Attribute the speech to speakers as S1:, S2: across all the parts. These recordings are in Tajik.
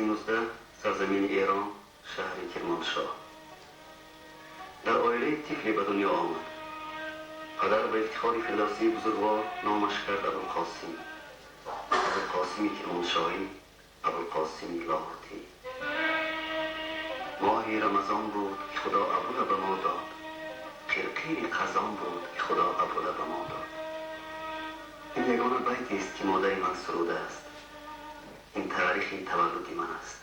S1: 19 сарзамини Эрон, шаҳри Кирмоншоҳ. Дар оилаи тифле ба дунё омад. Падар ба ифтихори Фирдавсии бузургвор номаш кард Абулқосим. Абулқосими Кирмоншоҳӣ, Абулқосими Лоҳутӣ. Моҳи Рамазон буд, ки Худо Абула ба мо дод. Қирқири қазон буд, ки Худо Абула ба мо дод. Ин ягона байтест, ки модари ман сурудааст. Ин таърихи таваллуди ман аст.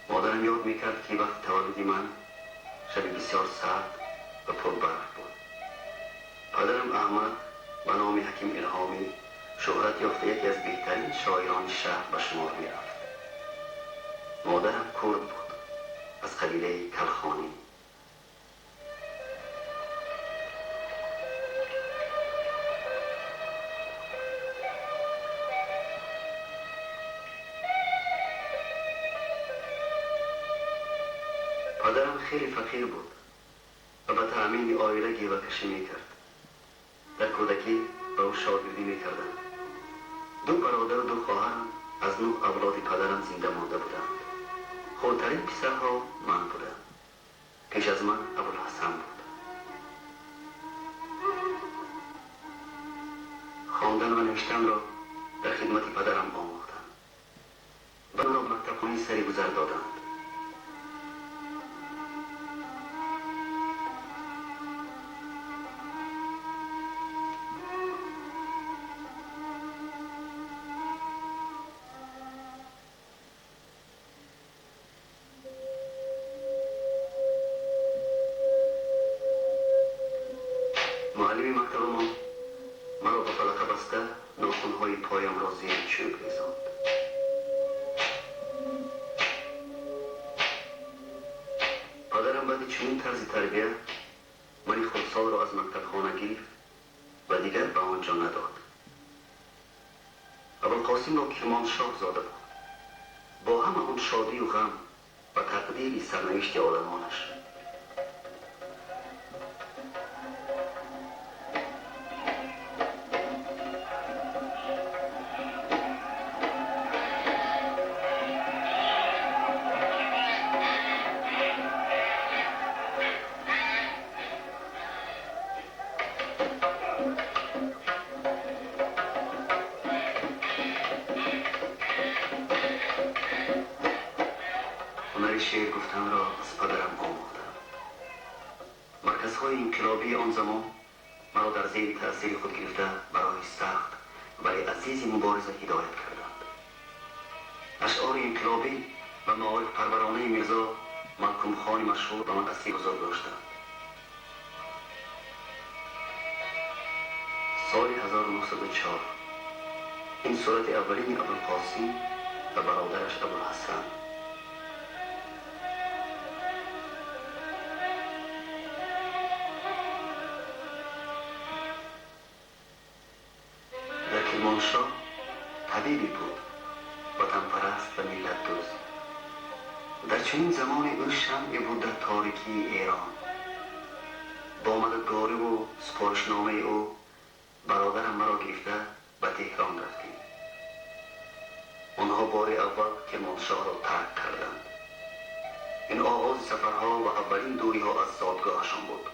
S1: Модарам ёд мекард, ки вақти таваллуди ман шаби бисёр сард ва пурбарф буд. Падарам Аҳмад ба номи Ҳаким Илҳомӣ шӯҳрат ёфта, яке аз беҳтарин шоирони шаҳр ба шумор мерафт. Модарам курд буд, аз қабилаи Калхонӣ. Падарам хеле фақир буд ва ба таъмини оила гевакашӣ мекард. Дар кӯдакӣ ба ӯ шогирдӣ мекардам. Ду бародару ду хоҳарам аз нӯҳ авлоди падарам зинда монда буданд. Хурдтарин писарҳо ман будам. Пеш аз ман Абулҳасан буд. Хондан ва навиштанро дар хидмати падарам омӯхтам. Маро мактабхонаи сари гузар доданд. Муаллими мактабамон маро ба фалақа баста, нохунҳои поямро зери чӯб резонд. Падарам баъди чунин тарзи тарбия мани хурдсолро аз мактабхона гирифт ва дигар ба он ҷо надод. Абулқосимро Кирмоншоҳ зода буд, бо ҳама он шодию ғам ва тақдири сарнавишти одамонаш. Ҳунари шеър гуфтанро аз падарам омӯхтам. Марказҳои инқилобии он замон маро дар зери таъсири худ гирифта, барои сахт, вале азизи мубориза ҳидоят карданд. Ашъори инқилобӣ ва маорифпарваронаи Мирзо Малкумхони машҳур ба ман таъсир бузург доштанд. Соли 1904. Ин сурати аввалини Абулқосим ва бародараш Абулҳасан. Дар Кирмоншоҳ табибе буд, ватанпараст ва миллатдӯст. Дар чунин замоне ӯ шамъе буд дар торикии Эрон. Бо мададгориву супоришномаи ӯ бародарам маро гирифта, ба Теҳрон рафтем. Онҳо бори аввал Кирмоншоҳро тарк карданд. Ин оғози сафарҳо ва аввалин дуриҳо аз зодгоҳашон буд.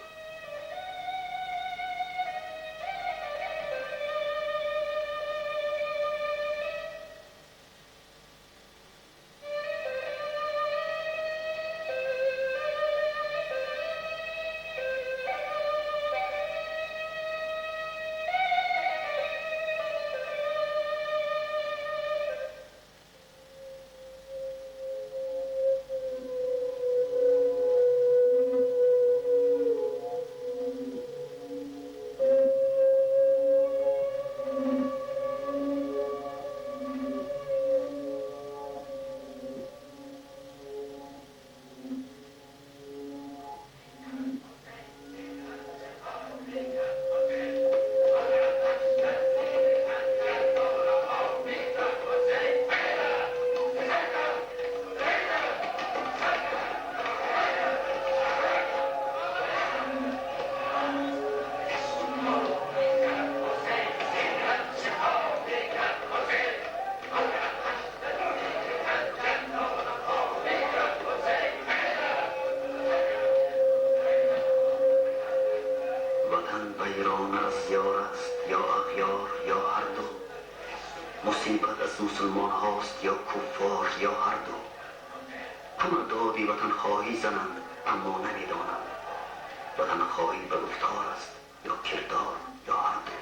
S1: мусулмон ҳост ё куффор ё ҳар ду. Ҳама доди ватанхоҳӣ зананд, аммо намедонанд ватанхоҳӣ ба гуфтор аст ё кирдор ё ҳар ду.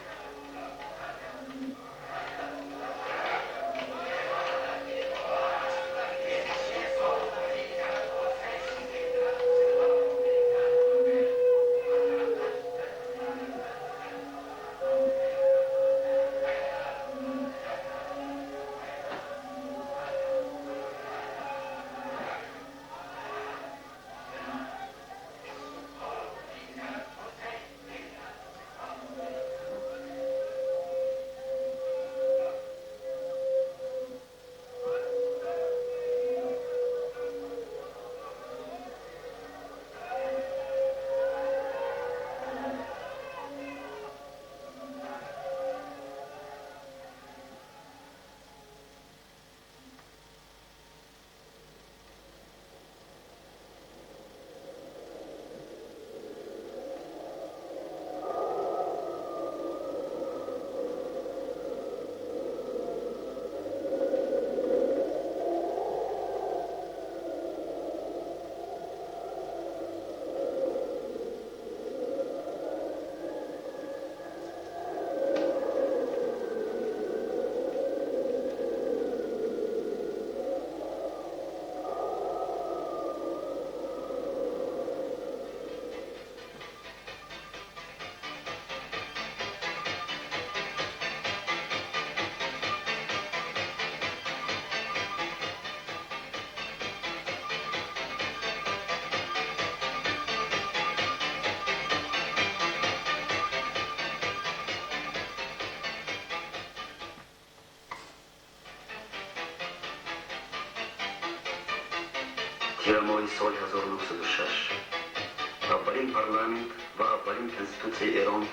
S1: Тирамоҳи соли 1906 аввалин парламент ва аввалин конститутсияи Эрон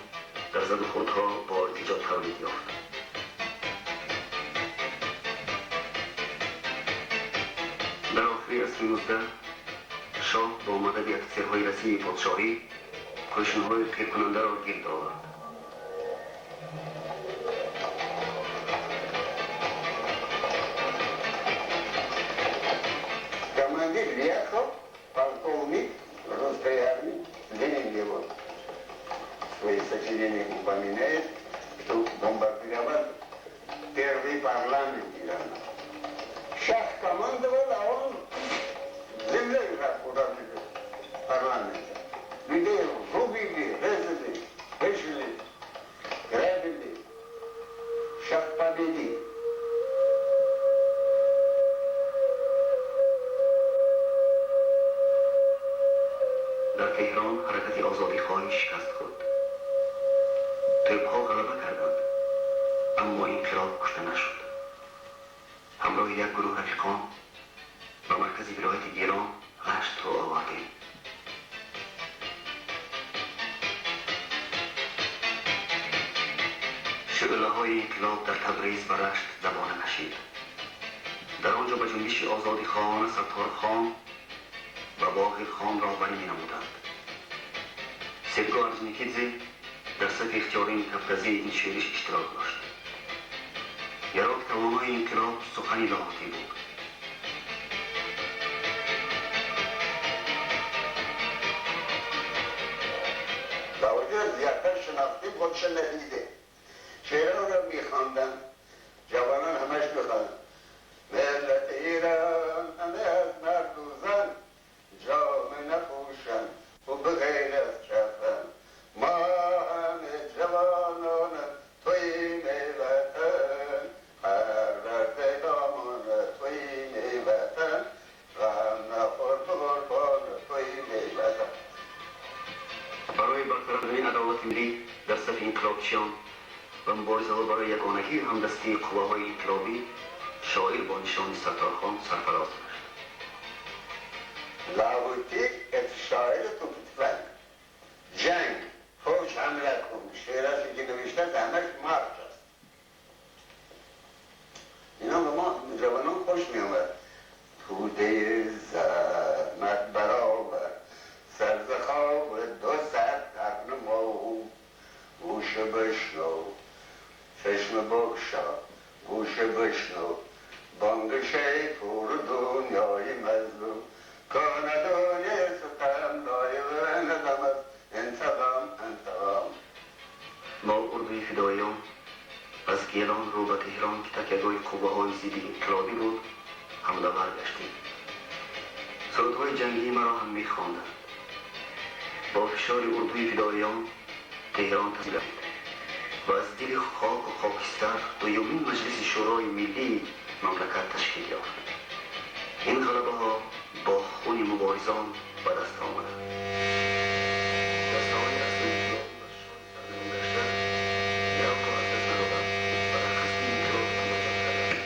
S1: дар задухӯрдҳо бо иртиҷо тавлид ёфт. Дар охири асри 19 шоҳ бо мадади офитсерҳои расмии подшоҳӣ қӯшунҳои қиркунандаро гирд овард.
S2: Командир Ляхов, полковник русской армии, Ленин его в своих сочинениях упоминает, что бомбардировал первый парламент Ирана. Шах командовал, а он землей уравнивал парламент. Людей рубили, резали, вешали, грабили. Шах победил.
S1: Дар Теҳрон ҳаракати озодихоҳӣ шикаст хӯрд. Тӯбҳо ғалаба карданд, аммо инқилоб кушта нашуд. Ҳамроҳи як гурӯҳ рафиқон ба маркази вилояти Гирон Раштро овардем. Шӯълаҳои инқилоб дар Табриз ва Рашт забона кашид. Дар он ҷо ба ҷунбиши озодихоҳона Сатторхон ва Боғирхон роҳбарӣ менамуданд. Серго Орджоникидзе дар сафи ихтиёрии кавказии ин шӯриш иштирок дошт. Яроқ тавонои инқилоб сухани лоҳутӣ буд.
S2: لاهوتی زیادتر شناختیم، خودش ندیده. شعرها رو میخواندن، جوانان همش میخواندن. ملت ایران همه از مرد و زن جامه نپوشند و به غیر از کفن. ما همه جوانان توییم ای وطن، پرورده دامان توییم ای وطن، غم نخور به قربان توییم ای وطن.
S1: Барои барқарор кардани адолати миллӣ дар сафи инқилобчиён ва муборизаҳо барои ягонагию ҳамдастии қувваҳои инқилобӣ шоир бо нишони Сатторхон сарфароз гашт.
S2: لاهوتی شاعر توپ تفنگ، جنگ، فوج حمله کن، شعرش که نوشته همش مارش است. اینا به ما جوانان خوش می آمد. توده زحمت برآور، سر ز خواب دو سر قرن ما، گوش بشنو چشم بگشا، گوش بشنو
S1: қувваҳои зидди инқилобӣ буд, ҳамлавар гаштем. Сурудҳои ҷангии маро ҳам мехонданд. Бо фишори урдуи фидоиён Теҳрон таслим гардид ва аз дили хоку хокистар дуюмин Маҷлиси Шӯрои Миллии мамлакат ташкил ёфт. Ин ғалабаҳо бо хуни муборизон ба даст омаданд. Дастаҳои аз инқилобӣ ва шоҳи сарнагун гашта Ироқро аз даст надоданд ва дар қасди инқилоб муроҷиат карданд.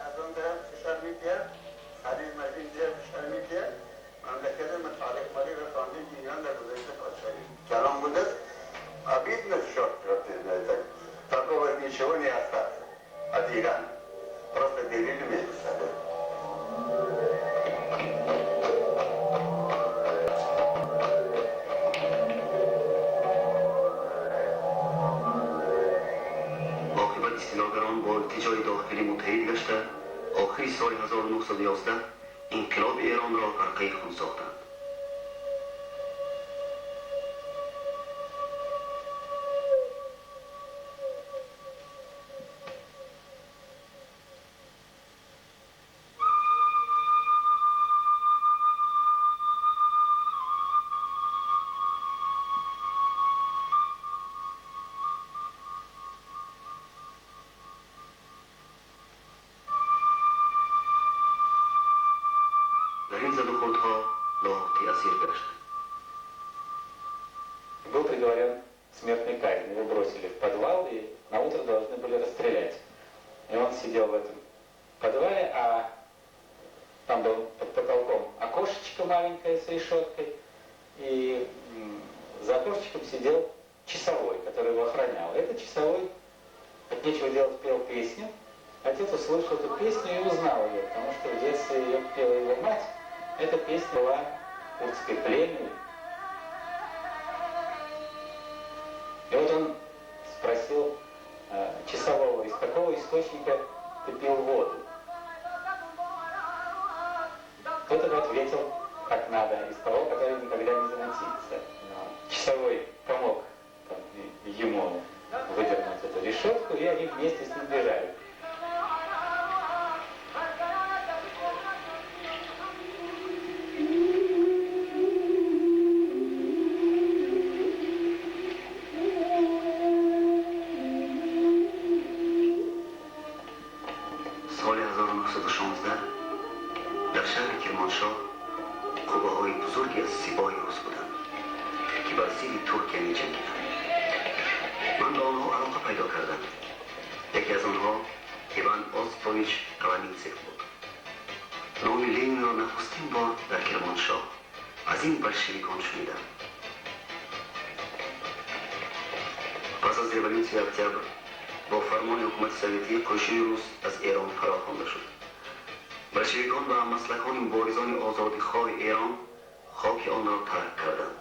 S2: از آن طرف فشار می‌کرد، سریع مجید طرف فشار می‌کرد، مملکت ما تاریخ مالی رسانده ایران در گذشته پادشاهی کلام بوده است. Обидно, что такого ничего не остаться от Ирана. Просто делили между собой.
S1: Оқибат истилогарон бо иртиҷои дохилӣ муттаҳид гашта, охири соли 1911 инқилоби Эронро ғарқаи хун сохтанд. Дар ин задухӯрдҳо Лоҳутӣ асир гашт.
S3: Был приговорен к смертной казни. Его бросили в подвал и на утро должны были расстрелять. И он сидел в этом подвале, а там был под потолком окошечко маленькое с решеткой, и за окошечком сидел часовой, который его охранял. Этот часовой от нечего делать пел песню. Отец услышал эту песню и узнал ее, потому что в детстве ее пела его мать. Эта песня была курдской племени. И вот он спросил часового, из какого источника ты пил воду? Тот ему ответил, как надо, из того, который никогда не замутится. Но часовой помог ему выдернуть эту решетку, и они вместе с ним бежали.
S1: Соли 1916 дар шаҳри Кирмоншоҳ қувваҳои бузурге аз Сипоҳи рус буданд, ки бар зидди Туркия меҷангиданд. Ман ба онҳо алоқа пайдо кардам. Яке аз онҳо Иван Осипович Коломийцев буд. Номи Ленинро нахустин бор дар Кирмоншоҳ аз ин большевикон шунидам. Пас аз революсияи Октябр бо фармони ҳукумати советӣ қӯшуни рус аз Эрон фарохонда шуд. Большевикон ва ҳаммаслакони муборизони озодихоҳи Эрон хоки онро тарк карданд.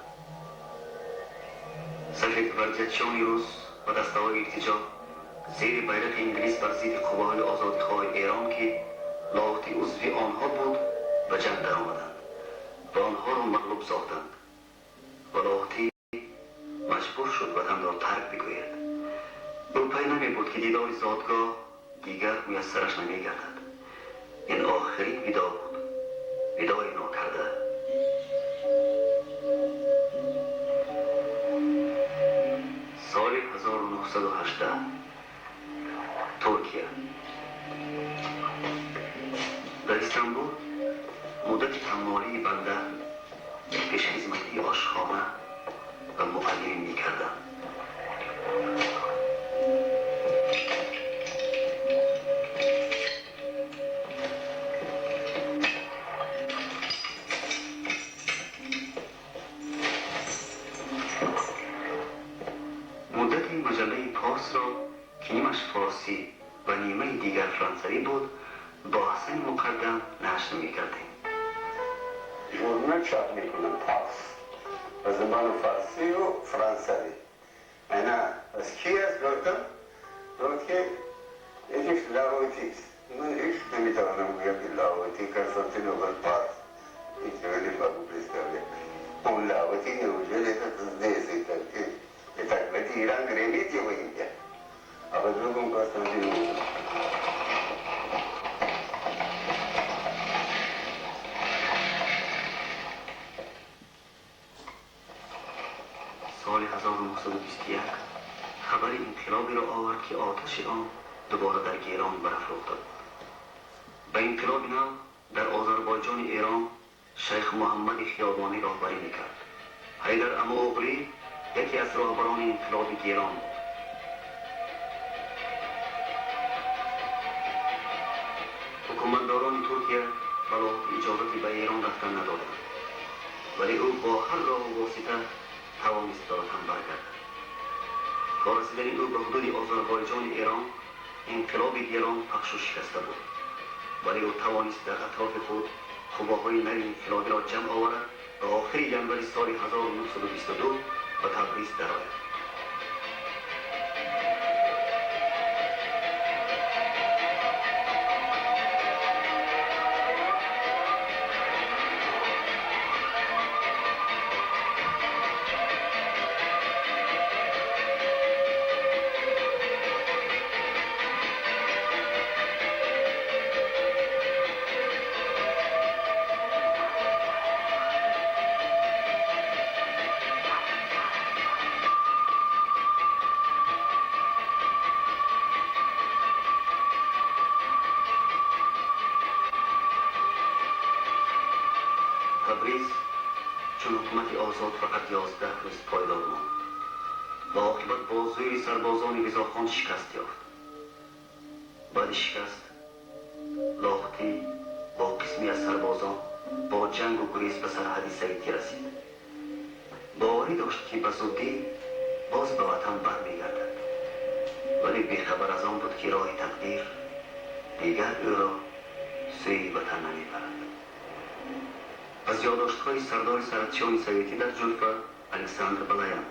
S1: Сафедгвардиячиёни рус ва дастаҳои иртиҷо зери байрақи инглис бар зидди қувваҳои озодихоҳи Эрон, ки Лоҳутӣ узви онҳо буд, ба ҷанг даромаданд ва онҳоро мағлуб сохтанд ва Лоҳутӣ маҷбур шуд ватанро тарк бигӯяд. Ӯ пай намебуд, ки дидори зодгоҳ дигар муяссараш намегардад. Ин охирин видоъ буд, видои нокарда. Соли 1918, Туркия. Дар Истанбул муддати ҳаммолии банда пешхизматии ошхона ва муаллимӣ мекардам. Муддати маҷаллаи Порсро, ки нимаш форсӣ ва нимаи дигар франсавӣ буд, бо Ҳасани Муқаддам нашр мекардем.
S2: ژورنال چاپ میکنم پارس به زبان فارسی و فرانسوی. اینا از کی است؟ گفتم گفت که یکیش لاهوتی است. من هیچ نمیتوانم بگم که لاهوتی کنستانتینوپل پارس اینطوری با представляю. Он لاهوتی неужели это здесь это это в Иран гремит его имя, а в другом Константинополе.
S1: Соли 1921 хабари инқилобиро овард, ки оташи он дубора дар Гелон барафрӯхта буд. Ба инқилоби нав дар Озарбойҷони Эрон шайх Муҳаммади Хиёбонӣ роҳбарӣ мекард. Ҳайдар Амуоғлӣ яке аз роҳбарони инқилоби Гелон буд. Ҳукуматдорони Туркия ба Лоҳутӣ иҷозати ба Эрон рафтан надоданд, вале ӯ бо ҳар роҳу восита тавонист ба ватан баргардад. То расидани ӯ ба ҳудуди Озарбойҷони Эрон инқилоби Гелон пахшу шикаста буд, вале ӯ тавонист дар атрофи худ қувваҳои нави инқилобиро ҷамъ оварад ва охири январи соли 1922 ба Табриз дарояд. Табриз чун ҳукумати озод фақат 11 рӯз пойдор монд ва оқибат бо зӯри сарбозони Ризохон шикаст ёфт. Баъди шикаст Лоҳутӣ бо қисме аз сарбозон бо ҷангу гурез ба сарҳади Советӣ расид. Боварӣ дошт, ки ба зудӣ боз ба ватан бармегардад, вале бехабар аз он буд, ки роҳи тақдир дигар ӯро сӯи ватан намебарад. Аз ёддоштҳои сардори сарҳадчиёни советӣ дар Ҷулфа Александр Балаян: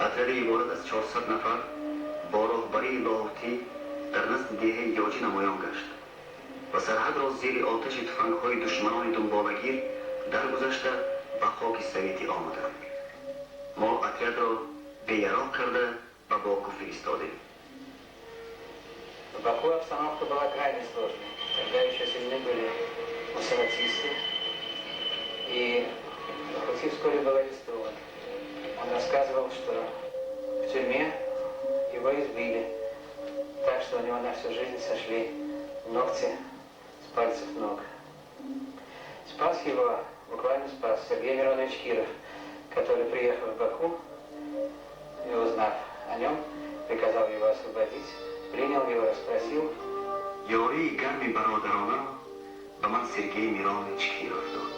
S1: отряде иборат аз 400 нафар бо роҳбарии Лоҳутӣ дар назди деҳаи Ёҷӣ намоён гашт ва сарҳадро зери оташи туфангҳои душманони дунболагир даргузашта ба хоки советӣ омаданд. Мо отрядро беяроқ карда ба Боку фиристодем.
S3: В Баку обстановка была крайне сложной. Тогда еще сильны были мусаватисты, и Лохути вскоре был арестован. Он рассказывал, что в тюрьме его избили, так что у него на всю жизнь сошли ногти с пальцев ног. Спас его, буквально спас, Сергей Миронович Киров, который приехал в Баку и, узнав о нем, приказал его освободить, принял его, расспросил.
S1: Ёрии гарми бародаронаро ба ман Сергей Миронович Киров дод.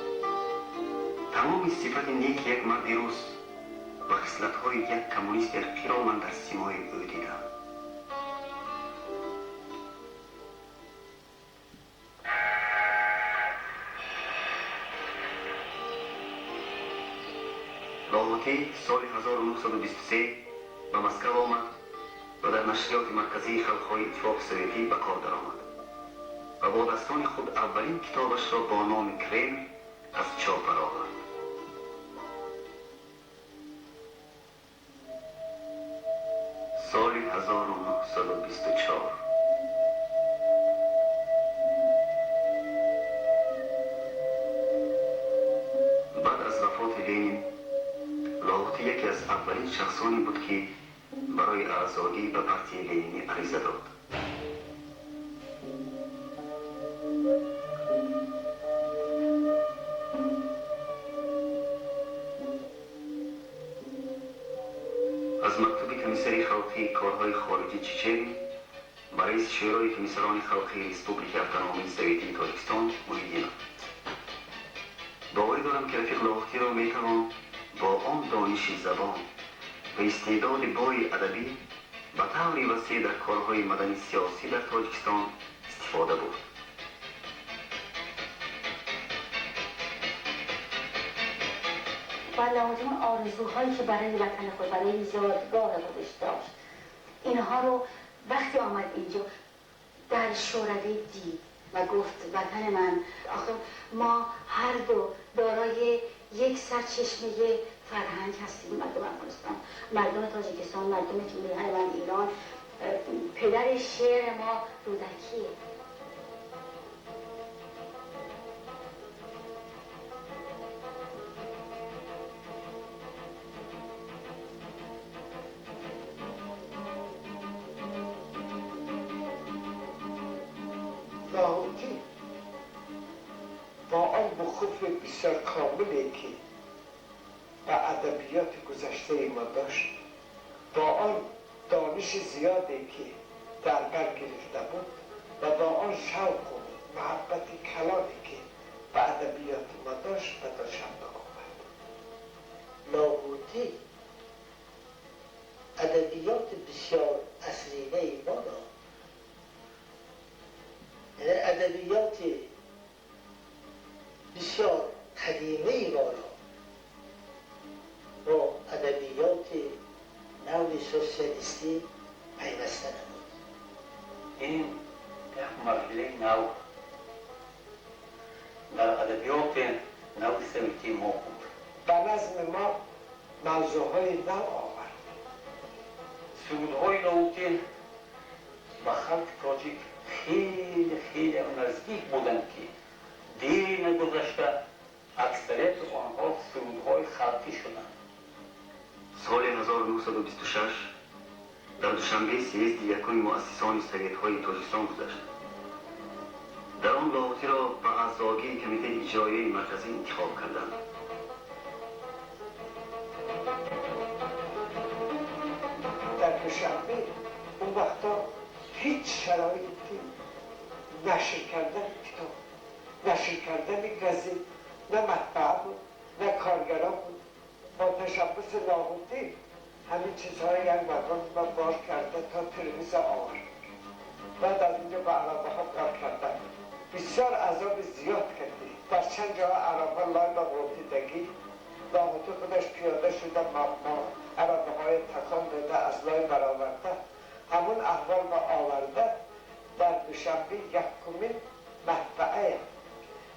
S1: Тамоми сифати неки як марди рус ва хислатҳои як коммунисти ҳақиқиро ман дар симои ӯ дидам. Лоҳутӣ соли 1923 ба Москва омад ва дар нашриёти марказии халқҳои Иттифоқи Советӣ ба кор даромад ва бо дастони худ аввалин китобашро бо номи Кремл аз чоп баровард. Соли 1924 баъд аз вафоти Ленин Лоҳутӣ яке аз аввалин шахсоне буд, ки барои аъзогӣ ба партияи ленинӣ ариза дод. Аз мактуби комиссари халқии корҳои хориҷи Чечерин ба раиси Шӯрои комиссарони халқии Республики Автономии Советии Тоҷикистон Муҳиддинов: боварӣ дорам, ки рафиқ Лоҳутиро метавон бо он дониши забон ва истеъдоди бои адабӣ ба таври васеъ дар корҳои мадани сиёсӣ дар Тоҷикистон истифода бурд.
S4: باید لاهوتی اون آرزوهایی که برای وطن خود، برای زادگاه خودش داشت، اینها رو وقتی آمد اینجا در شوروی دید و گفت وطن من. آخه ما هر دو دارای یک سرچشمه فرهنگ هستیم، مردم افغانستان، مردم تاجیکستان، مردم میهن من ایران. پدر شعر ما رودکیه.
S5: لاهوتی با آن وقوف بسیار کاملی که به ادبیات گذشته ما داشت، با آن دانش زیادی که در بر گرفته بود و با آن شوق و محبت کلانی که به ادبیات ما داشت به دوشنبه آمد.
S6: لاهوتی ادبیات بسیار اصلیه ما را، یعنی ادبیات بسیار قدیمه ما را با ادبیات نو سوسیالیستی پیوسته نمود.
S7: این یک مرحله نو در ادبیات نو سویتی ما بود.
S5: به نظم ما موضوعهای نو آورد.
S7: سرودهای لاهوتی به خلق تاجیک خیلی خیلی نزدیک بودند که دیر نگذشته اکثریت آنها سرودهای خلقی شدند.
S1: соли 1926 дар Душанбе съезди якуми муассисони советҳои Тоҷикистон гузашт. Дар он Лоҳутиро ба аъзогии Комитети иҷроияи марказӣ интихоб карданд.
S5: Дар Душанбе он вақто ҳеҷ шароити нашр кардани китоб, нашр кардани газет, на матбаа буд, на коргарон буд. با تشبث لاهوتی همین چیزهای یک وگان و بار کرده تا ترمیز آورد. بعد از اینجا با عربه ها کار کردن. بسیار عذاب زیاد کردی. در چند جا عربه لای به غلطیدگی، لاهوتی خودش پیاده شده، ما عربه های تکان داده، از لای برآورده، همون احوال و آورده. در دوشنبه یکمین مطبعه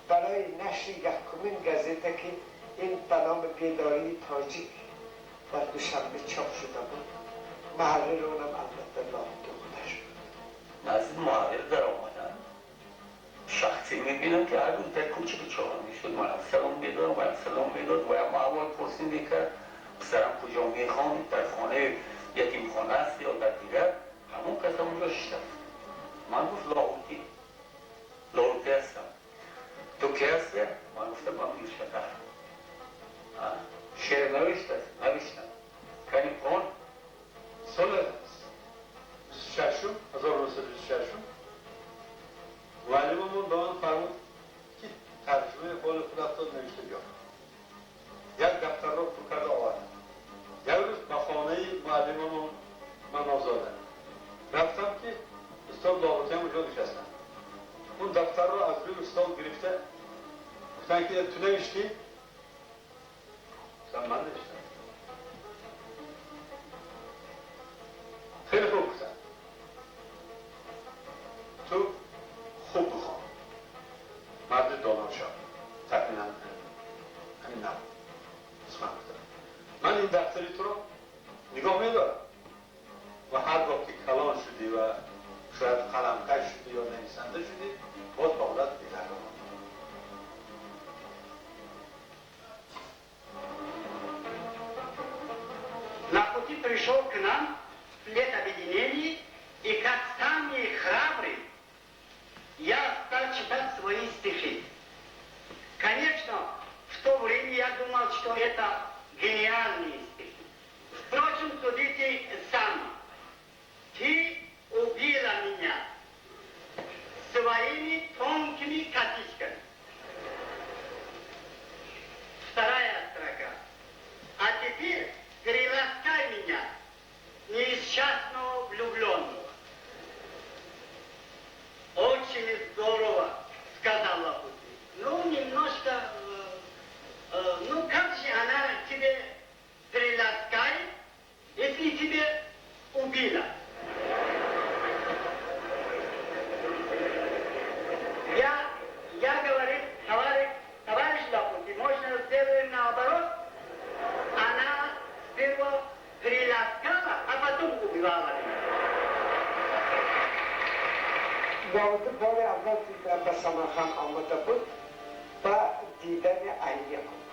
S5: برای نشر یکمین گزیته که این به نام بیداری تاجیک در دوشنبه چاپ شده بود، محرر اونم البته لاهوتی خودش بود.
S7: نزد محرر در آمدن شخصی میبینم که هر روز در کوچه به چهار میشد، من سلام میدادم، من سلام میداد و هم اول پرسیم میکرد پسرم کجا میخوان، در خانه یتیم خانه است یا در دیگر. همون کس اونجا شد. من گفت لاهوتی، لاهوتی هستم. تو کی هستی؟ من گفتم من میرشکر. شعر نوشته است؟ نوشتم. کنی خون؟
S8: سال 26 1926 معلممون به من فرمود که ترجمه قول خودت نوشته بیا. یک دفتر را پر کرده آورد. یک روز به خانه معلممون منازاده رفتم که استاد لاهوتی هم اونجا نشستن. اون دفتر را از روی استاد گرفته گفتن که تو نوشتی؟ گفتم من نوشتم. خیلی خوب گفتن تو خوب بخوان، مرد دانا شد. تقریبا همین نبود اسمم گفتم من این دفتری تو رو نگاه میدارم و هرگاه که کلان شدی و شاید قلمکش شدی یا نویسنده شدی باز به حالت بهتر.
S9: Лахути пришел к нам в летобъединении, и как самый храбрый я стал читать свои стихи. Конечно, в то время я думал, что это гениальные стихи. Впрочем, судите сами. Ты убила меня своими тонкими косичками. Вторая строка. А теперь приласкай меня, несчастного влюбленного. Очень здорово, сказал Лахути. Ну, немножко, ну как же она тебе
S5: لاهوتی بار اول که به سمرقند آمده بود و دیدن عینی آمد.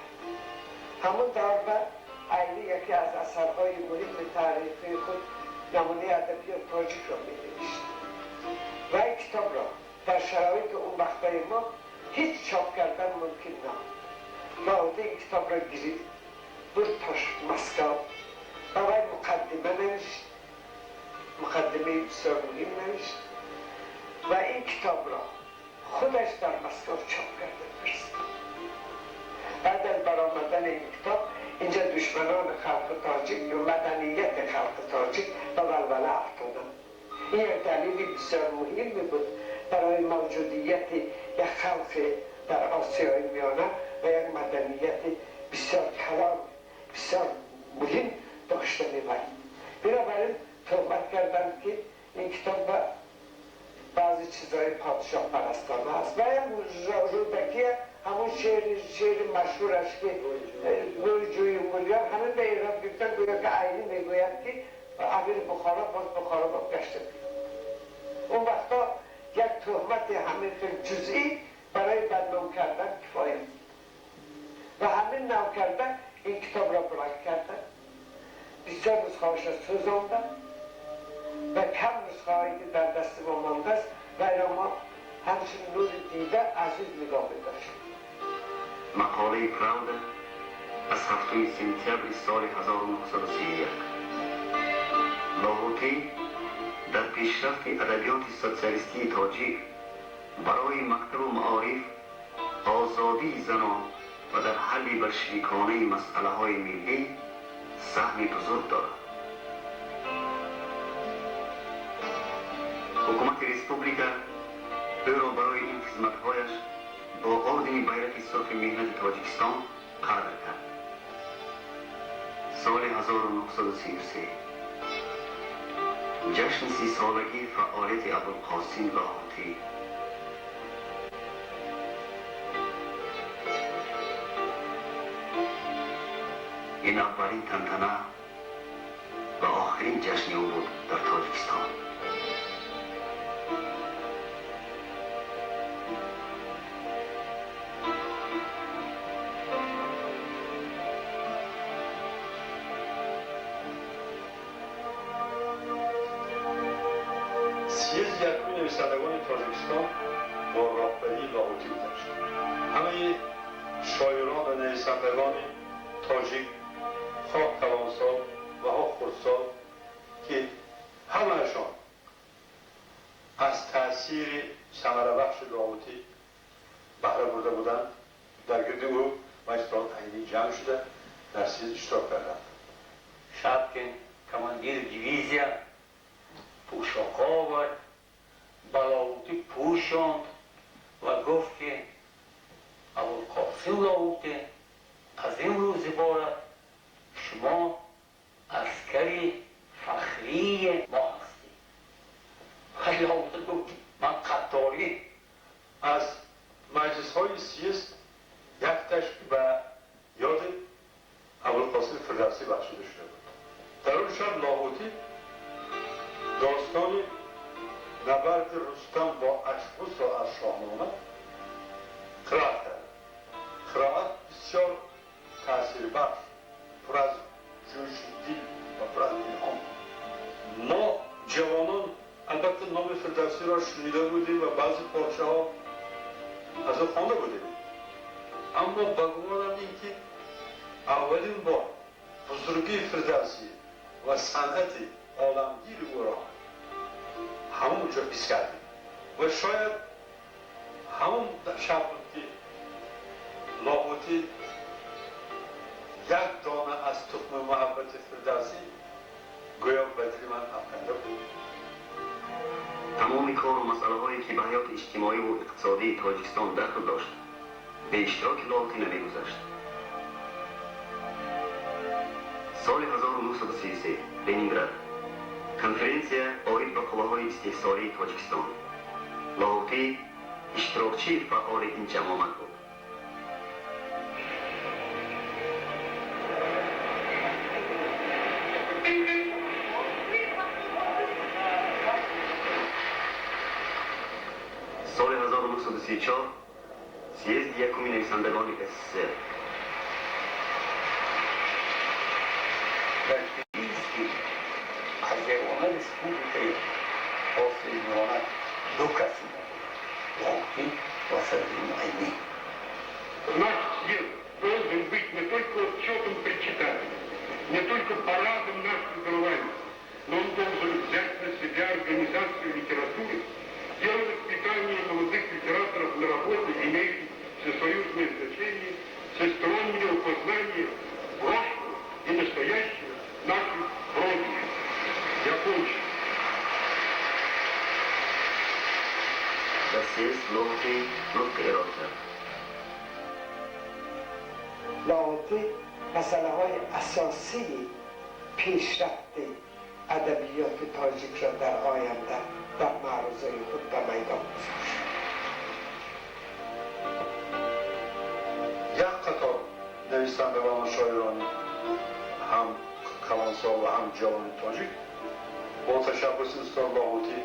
S5: همون دور عینی یکی از اثرهای مهم تاریخی خود نمونه ادبیات تاجیک را می‌نوشت و این کتاب را در شرایط اون وقتای ما هیچ چاپ کردن ممکن نبود. لاهوتی این کتاب را گرفت، برد تا مسکو و وی مقدمه نوشت، مقدمه بسیار مهم نوشت و این کتاب را خودش در مسکو چاپ کرده فرستاد. بعد از برآمدن این کتاب اینجا دشمنان خلق تاجیک و مدنیت خلق تاجیک به ولوله افتادند. این یک دلیل بسیار مهم بود برای موجودیت یک خلق در آسیای میانه و یک مدنیت بسیار کلان، بسیار مهم داشته میبریم. بنابراین تهمت کردند که این کتاب به بعضی چیزهای پادشاه پرستانه است و هم رودکی همون شعر مشهورش که گوی جوی مولیان همین به ایران گفتن، گویا که عینی میگوید که امیر بخارا باز بخارا با گشته بید. اون وقتا یک تهمت همین خیلی جزئی برای بدنام کردن کفایت و همین نام کردن این کتاب را بلند کردن، بسیار نسخه هاش را سوزاندن و کم نسخه هایی که در دست ما مانده است و اینا ما همچون نور دیده عزیز نگاه می‌داشتیم.
S1: مقاله پراودا از 7 سپتامبر سال 1931. لاهوتی در پیشرفت ادبیات سوسیالیستی تاجیک برای مکتب و معارف، آزادی زنان و در حل بلشویکانه مسئله های ملی سهم بزرگ دارد. حکومت رسپوبلیکا او را برای این خدمتهایش با اردن بیرق سرخ مهنت تاجیکستان قدر کرد. سال 1933 جشن 30 سالگی فعالیت ابوالقاسم لاهوتی. این اولین تنتنه و آخرین جشن او بود در تاجیکستان.
S8: съезди якуми нависандагони Тоҷикистон бо роҳбарии Лоҳутӣ гузашт. Ҳамаи шоирон ва нависандагони тоҷик, хоҳ калонсол ва хоҳ хурдсол, ки ҳамаашон аз таъсири самарабахши Лоҳутӣ баҳра бурда буданд, дар гирди ӯ ва Исроил Айнӣ ҷамъ шуда дар съезд иштирок карданд.
S7: Шапкин, командир дивизия, пӯшок овард, ба Лоҳутӣ пӯшонд ва гуфт ки Абулқосим Лоҳутӣ, аз имрӯз иборат шумо аскари фахрии мо ҳастед. Лоҳутӣ гуфт ман қатторӣ.
S8: Аз маҷлисҳои съезд якташ ба ёди Абулқосим Фирдавсӣ бахшида шуда буд. Дар он шаб Лоҳутӣ достони набарди Рустам бо Ашғусро аз Шоҳнома қироат кард. Қироат бисёр таъсирбахш, пур аз ҷӯши дил ва пур аз илҳом. Мо ҷавонон албатта номи Фирдавсиро шунида будем ва баъзе порчаҳо аз ӯ хонда будем, аммо ба гумонам ин ки аввалин бор бузургии Фирдавсӣ ва санъати оламгири ӯро ҳамон ҷо ҳис кардем ва шояд ҳамон шаб буд ки Лоҳутӣ як дона аз тухми муҳаббати Фирдавсӣ гӯё ба дили ман афканда буд.
S1: Тамоми кору масъалаҳое ки ба ҳаёти иҷтимоиву иқтисодии Тоҷикистон дахл дошт, бе иштироки Лоҳутӣ намегузашт. Соли 1933 Ленинград. Конференсия оид ба қувваҳои истеҳсолии Тоҷикистон. Лоҳутӣ иштирокчии фаъоли ин ҷамъомад буд. 1934 съезди якуми нависандагони СССР.
S7: Дар Тбилиси аз ягона республикаи Осиёи Миёна ду каси набуданд: Лоҳутӣ ва Садриддин Айнӣ.
S10: Наш съезд должен быть не только отчетом председателя, не только парадом наших желаний, но он должен взять на себя организацию литературы, дело воспитания молодых литераторов на работе, имеющих всесоюзное значение, всестороннего познания прошлого и настоящего нашей Родины. Я кончу.
S1: Дар съезд Лоҳутӣ нутқ эрод кард.
S5: لاهوتی مسئله های اساسی پیشرفت ادبیات تاجیک را در آینده در معروضه خود به میدان گذاشت.
S8: Як қатор нависандагону шоирони ҳам калонсол ва ҳам ҷавони тоҷик бо ташаббуси устод Лоҳутӣ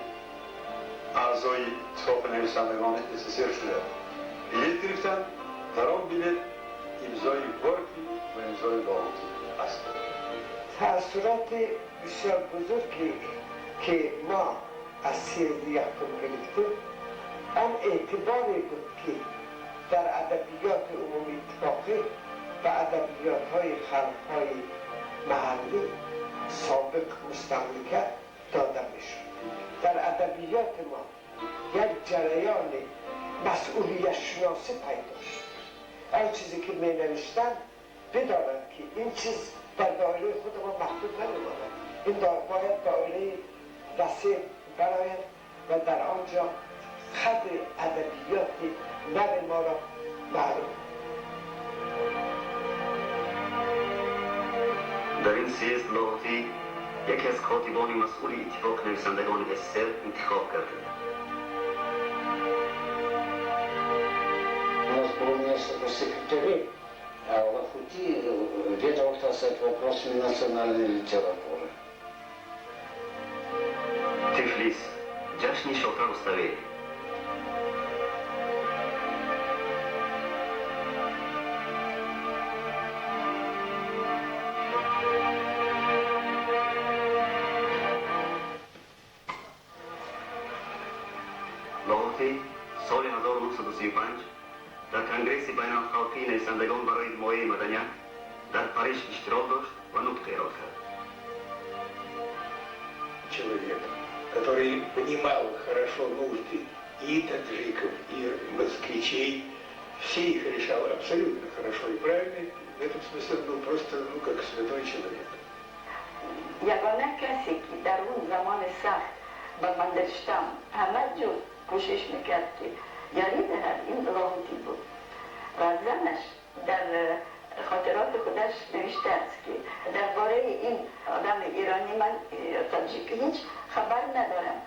S8: аъзои Иттифоқи нависандагони СССР шуда билет гирифтанд. Дар он билет имзои Горький ва имзои Лоҳутӣ аст.
S5: تأثیرات بسیار بزرگی که ما از съезд یکم گرفتیم، آن اعتباری بود که در ادبیات عمومی اتفاقی و ادبیات های خلق های محلی سابق مستملکه داده میشد. در ادبیات ما یک جریان مسئولیت شناسی پیدا شد. آن چیزی که می نوشتن بدانند که این چیز در دایره خود ما محدود نمیماند، این باید دایره وسیع براید و در آنجا خط ادبیات نو ما را معلوم.
S1: Дар ин съезд Лоҳутӣ яке аз котибони масъули Иттифоқи нависандагони СССР интихоб гардид.
S11: У нас было несколько секретарей, а Лахути ведал, так сказать, вопросами национальной литературы.
S1: Тифлис. Ҷашни Шота Руставели. Лоҳутӣ соли 1935 дар Конгресси байналхалқии нависандагон барои ҳимояи маданият дар Париж иштирок дошт ва нутқ эрод кард.
S12: Человек, который понимал хорошо нужды и таджиков, и москвичей, все их решал абсолютно хорошо и правильно. В этом смысле он был просто, ну, как святой человек.
S13: ягона касе ки дар он замони сахт ба Мандельштам ҳама ҷур кӯшиш мекард ки ёрӣ диҳад, ин Лоҳутӣ буд. Ва занаш дар хотироти худаш навиштааст ки дар бораи ин одами иронӣ ман тоҷик ҳеҷ хабар надорам,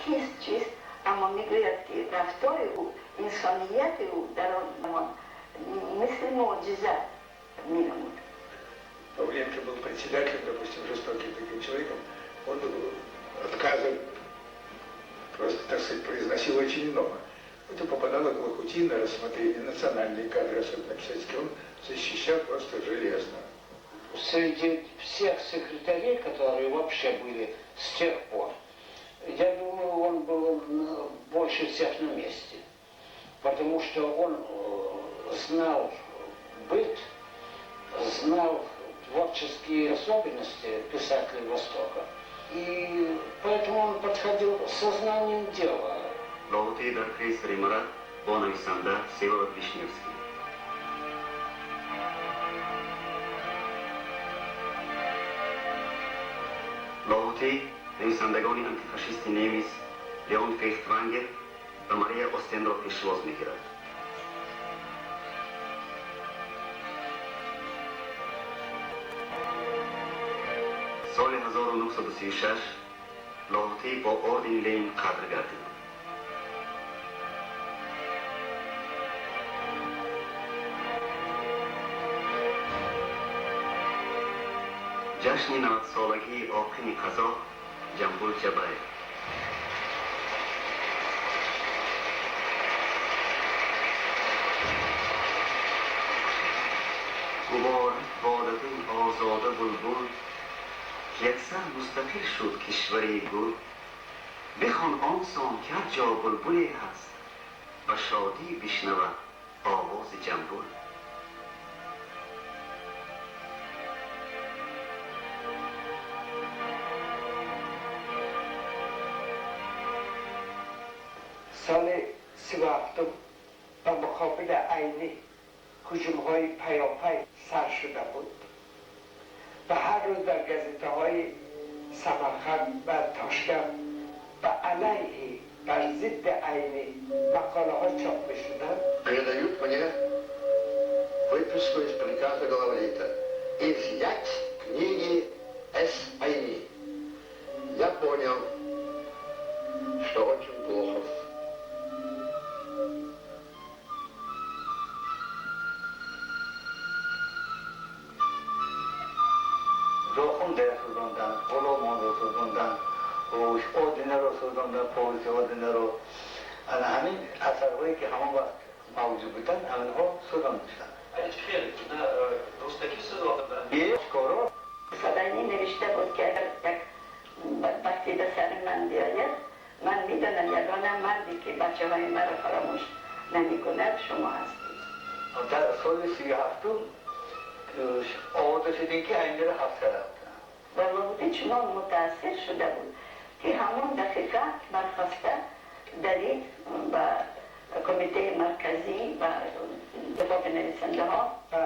S13: кист, чист, аммо мегӯяд ки рафтори ӯ, инсонияти ӯ дар он замон мисли мӯъҷиза менамуд.
S12: Павленко был председателем, допустим, жестоким таким человеком, он отказы просто, так сказать, произносил очень много. Это попадало к Лахути на рассмотрение, национальные кадры, особенно писательские, он защищал просто железно.
S11: Среди всех секретарей, которые вообще были с тех пор, я думаю, он был больше всех на месте, потому что он знал быт, знал творческие особенности писателей Востока, и поэтому он подходил со знанием дела.
S1: Лоҳутӣ дар крейсери Марат бо нависанда Всеволод Вишневский. Лоҳутӣ нависандагони антифашисти немис Леон Фейхтвангер ва Мария Остенро пешвоз мегирад. Соли 1936 Лоҳутӣ бо ордени Ленин қадр гардид. Ҷашни 90-солагии оқини қазоқ Ҷамбул Ҷабаев. Муборак бодат эй озода булбул, ки яксар мустақил шуд кишвари гул. Бихон он сон ки ҳар ҷо булбуле ҳаст, ба шодӣ бишнавад овози ҷанбул.
S5: سال 37 و مقابل عینی هجوم‌های پیاپی سر شده بود و هر روز در گزیته‌های سمرقند و تاشکند و علیه بر ضد عینی مقاله ها چاپ می شدند.
S2: Передают мне выписку из приказа Главлита. Изъять книги С. Айни. Я понял, что очень плохо.
S7: Зохунде сӯзондан, Ғуломонро сӯзондан, Одинаро сӯзондан, повести Одинаро. Ана ҳамин асарҳое ки ҳамон вақт мавҷуд буданд, ҳаминҳо сӯзонда шуданд. Коро
S13: Садайни навишта буд ки агар як бадбахтӣ ба сари ман биёяд, ман медонам ягона марде ки бачаҳои маро фаромӯш намекунад шумо ҳастед.
S7: Дар соли 37 овода шудем ки айнира ҳафт карда.
S13: Ва Лоҳутӣ чунон мутаассир шуда буд ки ҳамон дақиқа бархоста давид ба кумитаи марказӣ ва иттифоқи нависандаҳо.
S5: Ва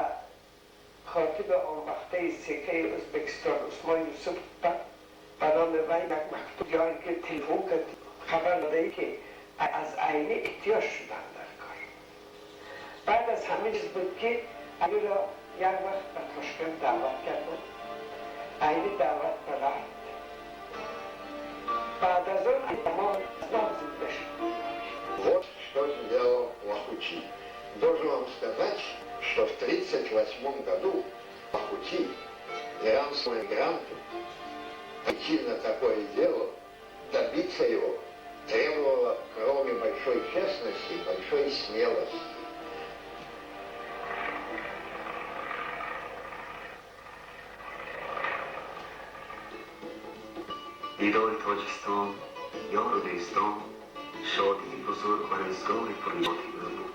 S5: котиби он вақтаи СК Ӯзбекистон Усмон Юсуф ба номи вай як мактуб ё инки телефон кард, хабар додае ки аз Айнӣ эҳтиёҷ шуданд дар кор. Баъд аз ҳамин чиз буд ки Айниро як вақт ба Тошканд даъват карданд. Айнӣ даъват ба рафт. Баъд аз он тамом нав зинда шуд.
S2: Вот что сделал Лахути. Должен вам сказать, что в 1938 году Лахути, иранскому эмигранту, идти на такое дело, добиться его, требовало, кроме большой честности, большой смелости.
S1: Дидори Тоҷикистон, ёру дӯстон, шодии бузург ва рӯзгори пурниёти ӯ буд.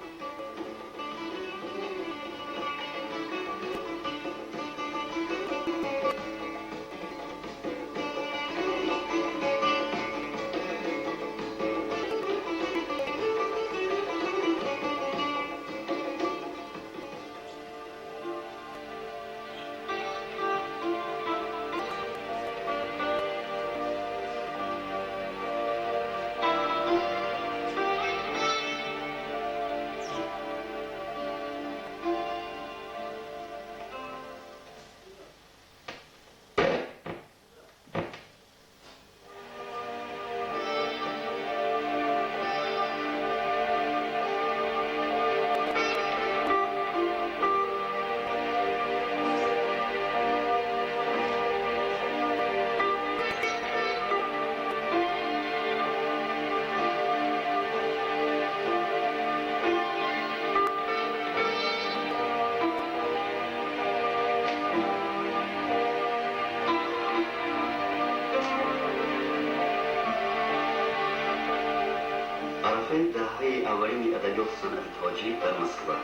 S1: Даҳаи аввалини адабиёту санъати тоҷик дар Москва.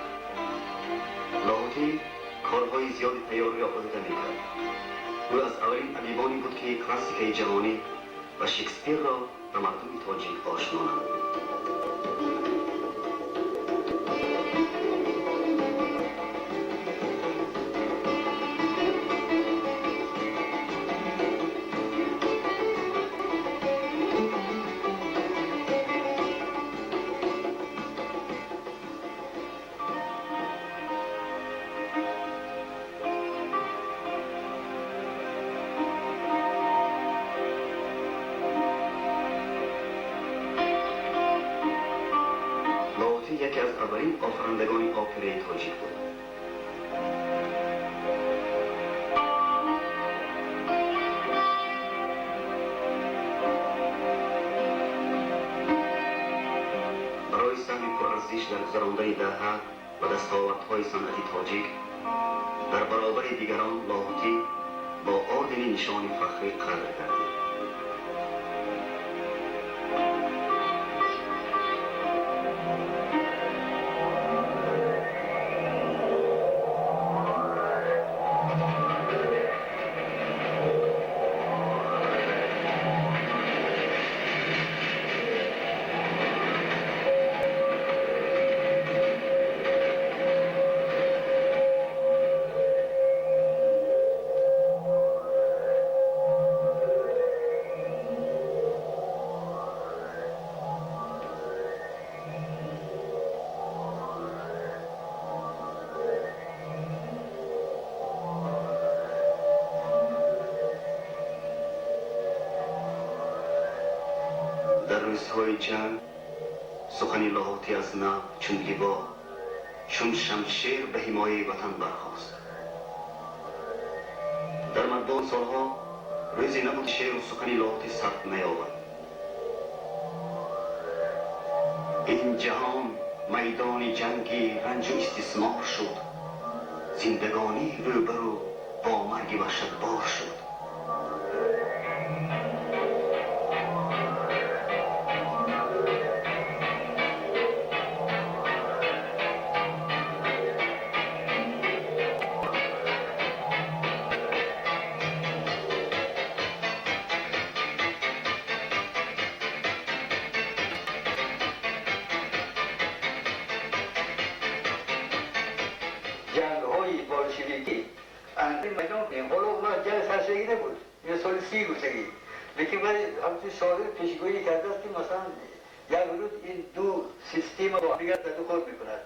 S1: Лоҳутӣ корҳои зиёди тайёриро омода мекард. Ӯ аз аввалин адибоне буд ки классикаи ҷаҳонӣ ва Шекспирро ба мардуми тоҷик ошно намуд. Яке аз аввалин офарандагони операи тоҷик буд. Барои саҳми пурарзиш дар гузарондани даҳа ва дастовардҳои санъати тоҷик Дар баробари дигарон Лоҳутӣ бо ордени Нишони Фахрӣ қадр гардид. Дар рӯзҳои ҷанг сухани Лоҳутӣ аз нав чун ливо, чун шамшер ба ҳимояи ватан бархост. Дар матбуот солҳо рӯзе набуд, шеъру сухани Лоҳутӣ сабт наёбад. Ин ҷаҳон майдони ҷанги ранҷу истисмор шуд, зиндагонӣ рӯбарӯ бо марги ваҳшатбор шуд.
S2: جنگ‌های بالشویکی اندر میدان کنیم. حالا اونا جنگ سرشگی نبود، یه سال 30 گفتگی، لیکن ولی همچون شاعر پیشگویی کرده است که مثلا یک روز این دو سیستم با هم دیگر دو خود میکند.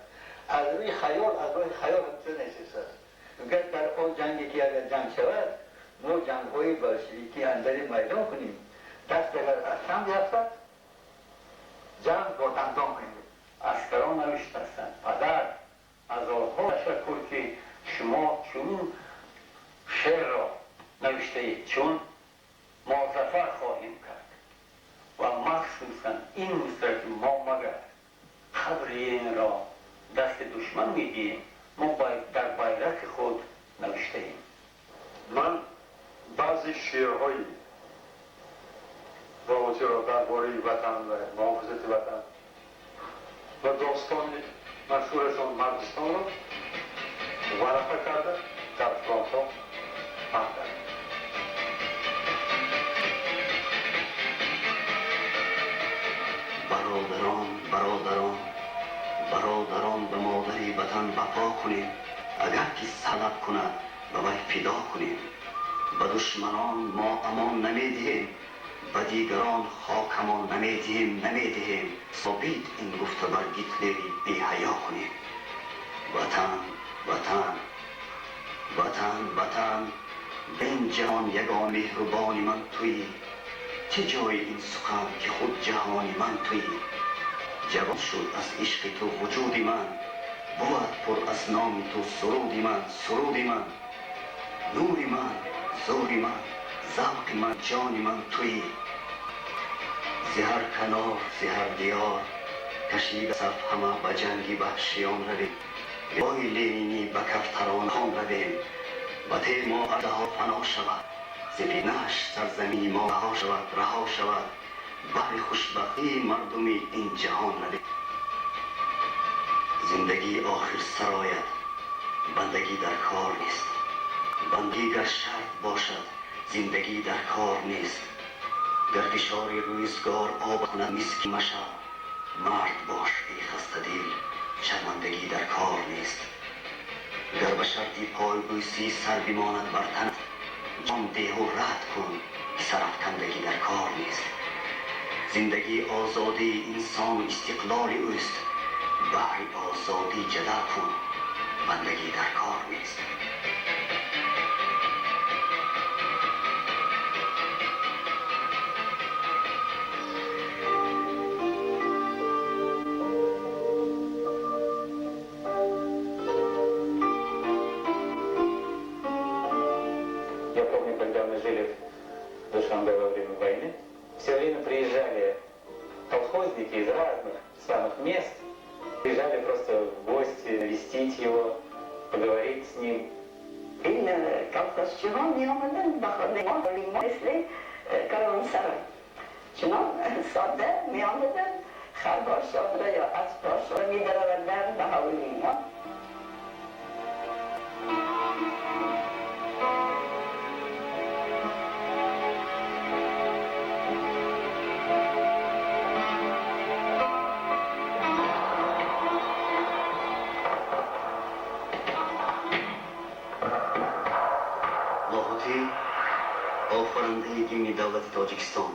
S2: از روی خیال، از راه خیال همچون نشسته است. میگه در آن جنگی که اگر جنگ شود، ما جنگ‌های بالشویکی اندر میدان کنیم، دست اگر از کم بیفتد جنگ با دندان کنیم.
S7: عسکران نوشته هستند پدر هزارها تشکر که شما چون شعر را نوشته اید، چون ما ظفر خواهیم کرد و مخصوصا این مصرع که ما مگر قبر این را دست دشمن میدیم، ما باید در بیرق خود نوشته ایم.
S8: من بعضی شعرهای لاهوتی را درباره وطن و محافظت وطن و داستان مشهورشان مردستان را ورقه کرده در فرانسه پهن کرد.
S1: برادران، برادران، برادران، به مادری وطن وفا کنیم، اگر که سلب کند به وی فدا کنیم. به دشمنان ما امان نمیدهیم، به دیگران خاکمان نمیدهیم، نمیدهیم. ثابت این گفته بر گیتلری بی حیا کنیم. وطن، وطن، وطن، وطن، به این جهان یگان مهربان من تویی، چه جای این سخن که خود جهان من تویی. جوان شد از عشق تو وجود من، بود پر از نام تو سرود من، سرود من. نور من، زور من، ذوق من، جان من تویی. ز هر کنار، ز هر دیار کشیده صف همه به جنگ وحشیان رویم. وای لنینی به کفتران خان رویم. به تیر ما اژدها فنا شود، ز فتنه‌اش سرزمین ما رها شود، رها شود. بهر خوشبختی مردم این جهان رویم. زندگی آخر سرآید، بندگی در کار نیست. بندگی گر شرط باشد، زندگی در کار نیست. گر فشار روزگار آب کند مسکین مشو، مرد باش ای خسته دل، شرمندگی در کار نیست. گر به شرطی پای بوسی سر بماند بر تنت، جان ده و رد کن که سرافکندگی در کار نیست. زندگی آزادی انسان و استقلال اوست، بهر آزادی جدل کن، بندگی در کار نیست.
S3: Я помню, когда мы жили в Душанбе во время войны, все время приезжали колхозники из разных самых мест, приезжали просто в гости, навестить его, поговорить с ним.
S13: این کافکاسچی ها می آمدن به خانه ما، مثل کاروانسرای چنان ساده می آمدن، خرگوشان را یا اسب‌هاشان را می درآوردن به حولی ما.
S1: Лоҳутӣ офарандаи гимни давлати Тоҷикистон.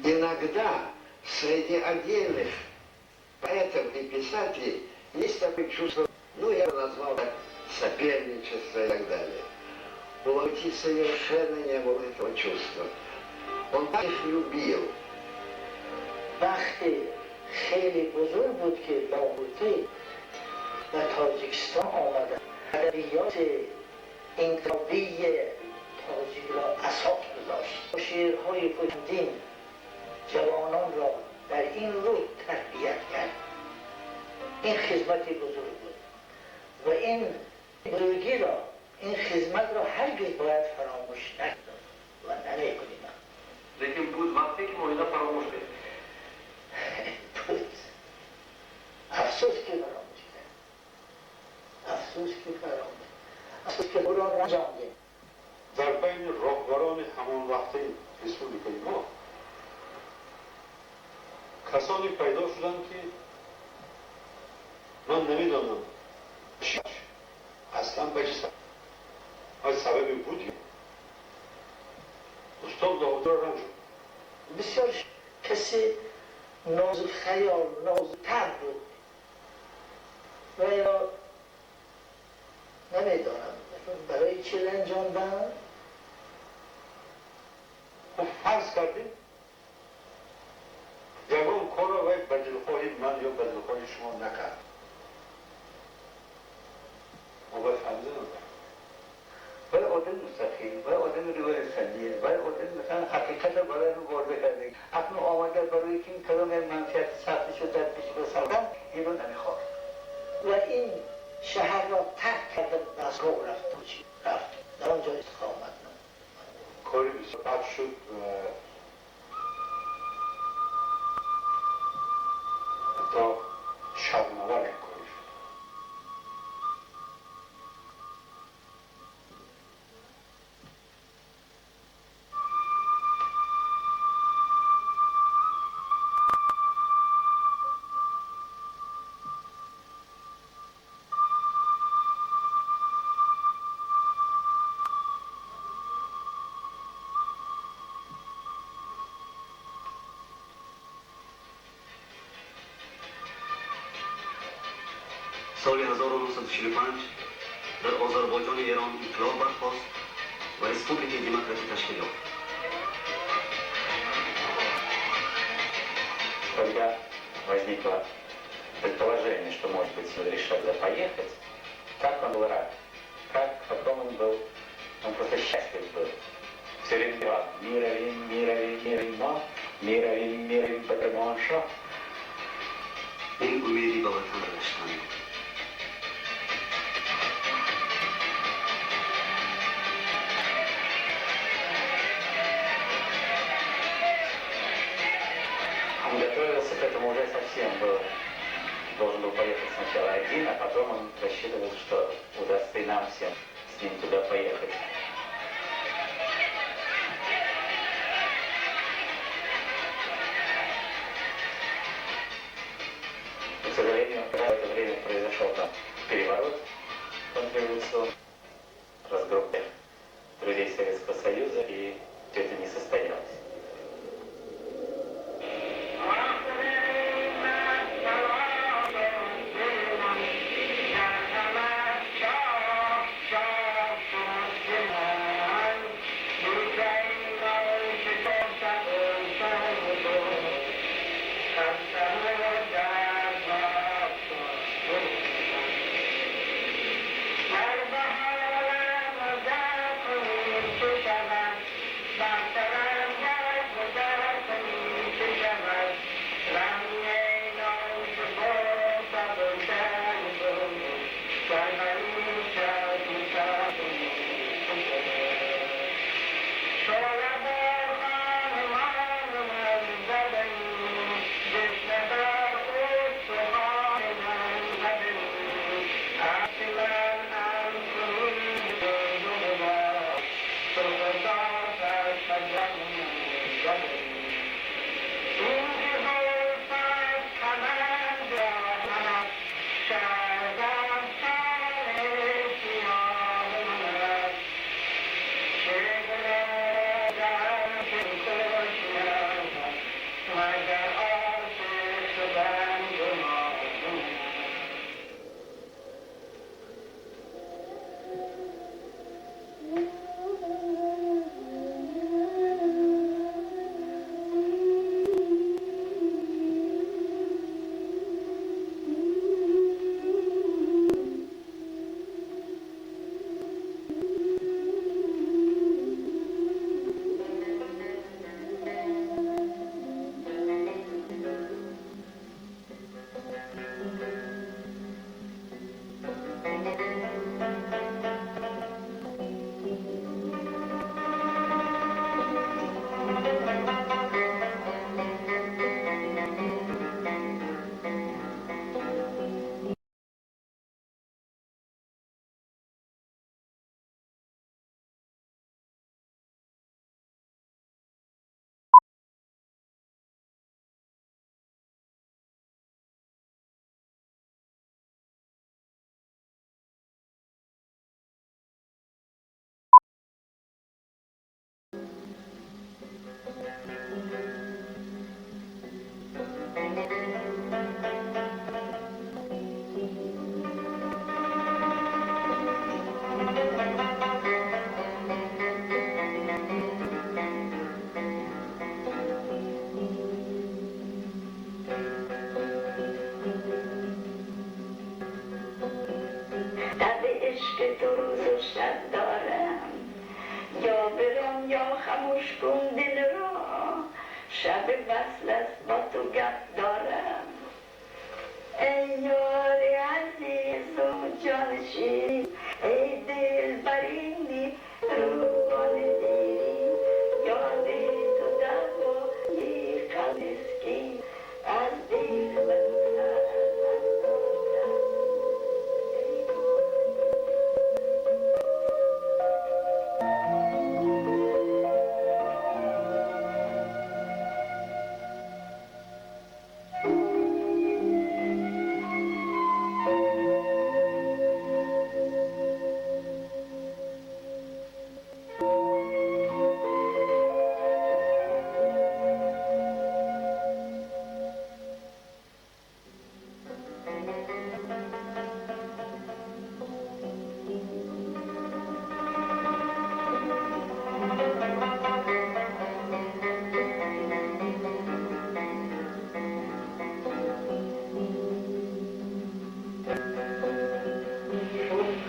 S2: Иногда среди отдельных поэтов и писателей есть такое чувство, ну, я бы назвал так, соперничество и так далее. У Лохути совершенно не было этого чувства. Он так их любил.
S6: بخت خیلی بزرگ بود که لاهوتی به تاجیکستان آمدن، ادبیات انقلابی تاجیک را اساس گذاشت. شعرهای پوتین جوانان را در این روح تربیت کرد. این خدمت بزرگ بود و این بزرگی را، این خدمت را هرگز باید فراموش نکنیم و نمی‌کنیم.
S1: لیکن بود وقتی که ما اینا فراموش کردیم.
S6: بود. افسوس که فراموش کرد. افسوس که فراموش. افسوس که او را رنجاندیم.
S8: در بین راهبران همان وقت رسپوبلیکای ما کسانی پیدا شدند که من نمیدانم چی اصلا به چه سبب، سببی بود. استاد لاهوتی را رنج
S6: بسیار کسی نازک خیال، نازک تر بود و یا نمیدانم برای چه رنجاندن.
S8: خب فرض کردیم یگان کار را وی به دلخواهی من یا به دلخواهی شما نکرد، ما باید فهمیده نداریم.
S7: باید آدم مستقیم، باید آدم روی سنجیر، باید آدم مثلا حقیقت را برای رو وارد کرده. اکنون آمده برای که این کلام منفیت سختی شد در پیش بسردن، این رو نمیخواد.
S6: و این شهر را ترک کرده مسکو رفت، رفت در آنجا استقامت نمود.
S8: کاری بسیار بد شد و حتی شرم‌آور کاری شد.
S1: Соли 1945 дар Озарбойҷони Эрон инқилоб бархост ва республикаи демократӣ ташкил ёфт.
S3: Когда возникло предположение, что, может быть, решат туда поехать, как он был рад, как потом он был, он просто счастлив был. Все время говорил: «Мирови, мирови, мирови, мирови, мирови, бадамоншо».
S1: این امیدی به وطن برگشتن بود.
S3: Он готовился к этому уже совсем был. Должен был поехать сначала один, а потом он рассчитывал, что удастся и нам всем с ним туда поехать. К сожалению, в это время произошел там переворот контрреволюционный, разгром друзей Советского Союза, и все это не состоялось.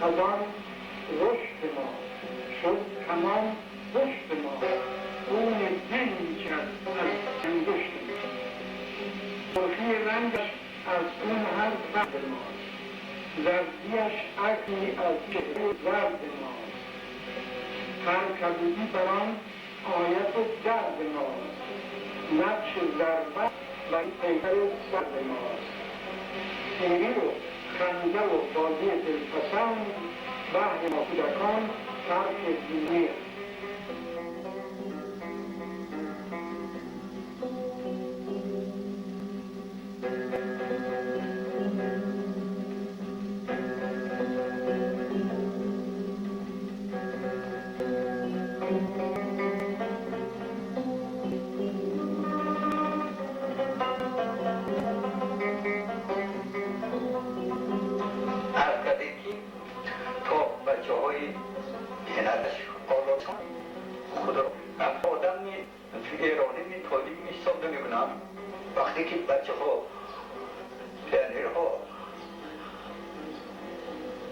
S10: خزان رشد ما شد تمام پشت ما، خون دل می‌چکد از انگشت ما، سرخی رنگش از خون هر فرد ماست، زردیش عکسی از چهره زرد ماست، هر کبودی بر آن آیت درد ماست، نقش ضربت بر پیکر سرد ماست، سیری و خنده و بازی دلپسند بهر ما کودکان ترک دینی است.
S7: وقتی که بچه ها پیانیرها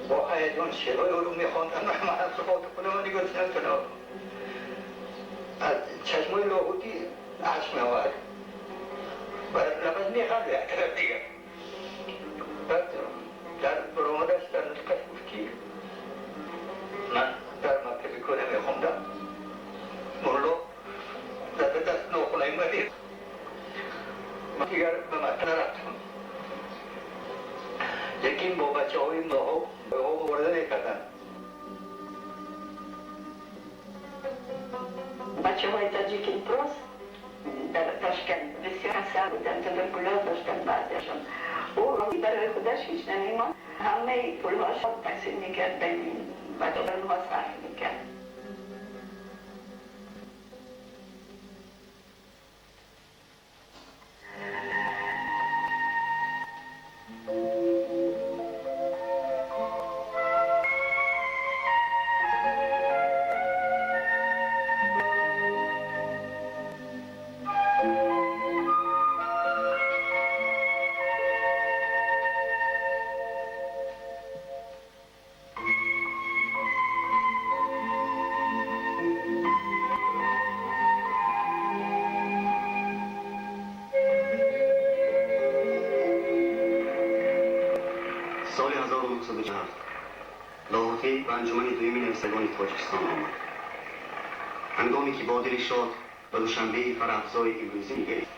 S7: با هیجان شعرهای او رو میخواندن، من از خاطر خودم نگاه نکنم، از چشمای لاهوتی اشک میآورد و لبش میخنده از طرف دیگه. بعد در برآمدش در نطقش گفت که من در مکتب کهنه میخوندم، ملا زده دست ناخنای من، من دیگر به مکتب نرفتم. لیکن با بچه های ملاها مبارزه نکردن.
S13: بچه های تاجیک امپروز در تاشکند بسیار حسن بودن، توبرکلوز داشتن بعضیشون. او برای خودش هیچ نمیماند، همه پولهاش تقسیم میکرد بین بچه ها صرف میکرد.
S1: Соли 1907 Лоҳутӣ ба анҷумани дуюми нависандагони Тоҷикистон омад. Ҳангоме ки бо дили шод ба Душанбеи фараҳафзои имрӯзӣ нигарист,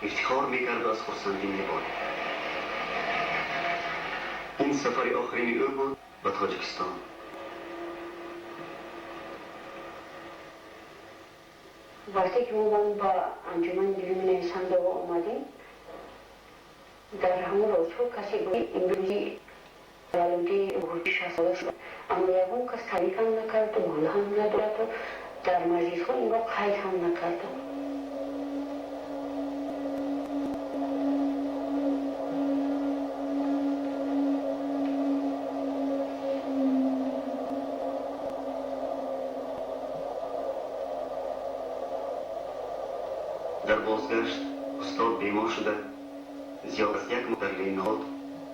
S1: ифтихор мекарду аз хурсандӣ меболид. Ин сафари охирини ӯ буд ба Тоҷикистон.
S4: Вақте ки мо ба анҷумани дуюми нависандаҳо омадем, дар ҳамон рӯзҳо касе гуфт имрӯзи таваллуди ҳуҷҷи 60 сола шуд, аммо ягон кас табрик ҳам накарду гул ҳам надоду дар маҷлисҳо инро қайд ҳам накарду.
S1: Дар бозгашт устод бемор шуда зиёд аз як моҳ дар Ленинобод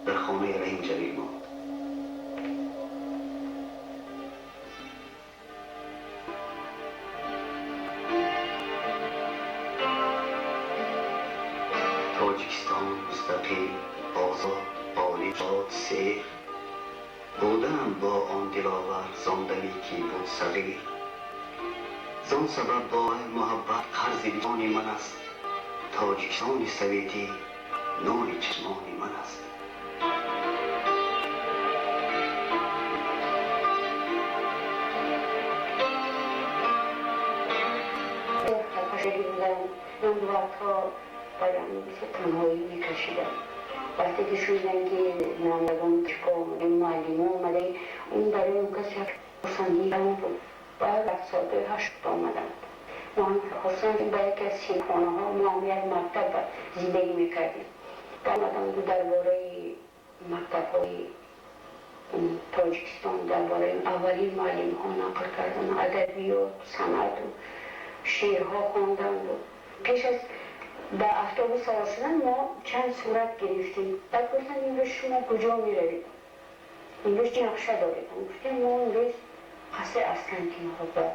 S1: дар хонаи Раҳим Ҷалил монд. Тоҷикистон мустақил, озод, олӣ, шод, сер будам бо он диловар зон даме ки буд сағир. Зон сабаб бо муҳаббат қарзи ҷони ман аст, Тоҷикистони советӣ нури чашмони ман аст.
S4: танҳоӣ мекашидам. Вақте ки шунидам ки намояндагон муаллимо омада, он барои он кас як хурсандии буд. Баъд аз соати 8 омаданд. Мо ҳам хурсанд ба яке аз синфхонаҳо, мо ҳам як мактаб зиндагӣ мекардем. Омаданд дар бораи мактабҳои Тоҷикистон, дар бораи аввалин муаллимҳо нақл карданд, адабиёт, санъату шеърҳо хонданд. Пеш аз ба автобус савор шудан мо чанд сурат гирифтем. Баъд гуфтанд имрӯз шумо куҷо меравед? امروز چه نقشه دارید؟ گفتیم ما امروز قصر استانکینو رو باید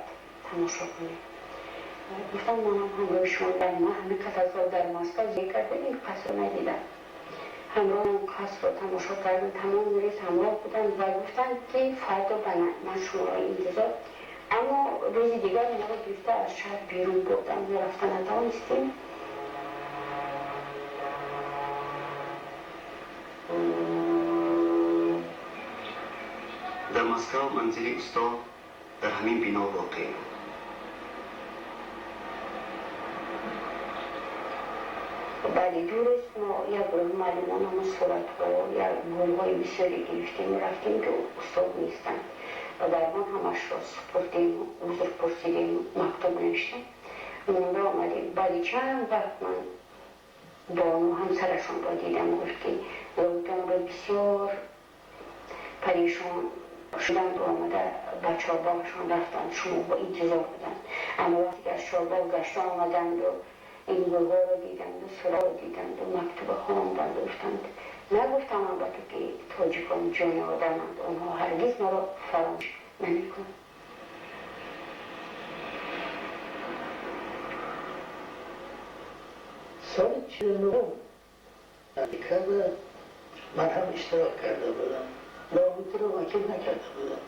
S4: تماشا کنیم. گفتم منم همراه شما در ما همه قصر در مسکو زندگی کرده این قصر رو ندیدم. همراه اون قصر رو تماشا کردم، تمام روز همراه بودن و گفتن که فردا من شما را انتظار. اما روز دیگر ما رو گرفته از شهر بیرون بردن، ما رفتن نتوانستیم.
S1: در مسکو منزل استاد در همین بنا واقع بود.
S4: بعد 2 روز ما یک گروه معلمان هم صورت ها یک گل های بسیاری گرفتیم و رفتیم که استاد نیستند و دربان همش را سپردیم و عذر پرسیدیم و مکتوب نوشتیم. مونده آمدیم. بعد چند وقت من بانو همسرشان را دیدم، گفت که لاهوتان را بسیار پریشان شدند و آمده به چارباغشان رفتند، شما با انتظار بودند. اما وقتی که از چارباغ گشته آمدند و این گلها رو دیدند و سرا رو دیدند و مکتوب خواندند و گفتند نگفتم البته که تاجیکان جان آدمند، آنها هرگز ما را فراموش نمی‌کنند.
S6: سال 49 امریکا من هم اشتراک کرده بودم، لاهوتی رو وکیل نکرده بودم.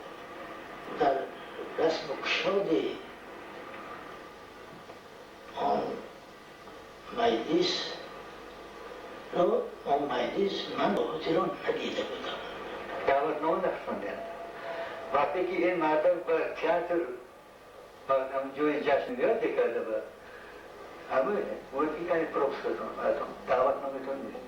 S6: در رسم و گشاد آن مجلس را، آن مجلس من لاهوتی را ندیده بودم.
S14: دعوتنامه نفرستاندند. وقتی که این مردم به تئاتر جای جشن بیاد کرده بود، همه وقتی که پروپس کردن مردم دعوتنامه‌تون نیست.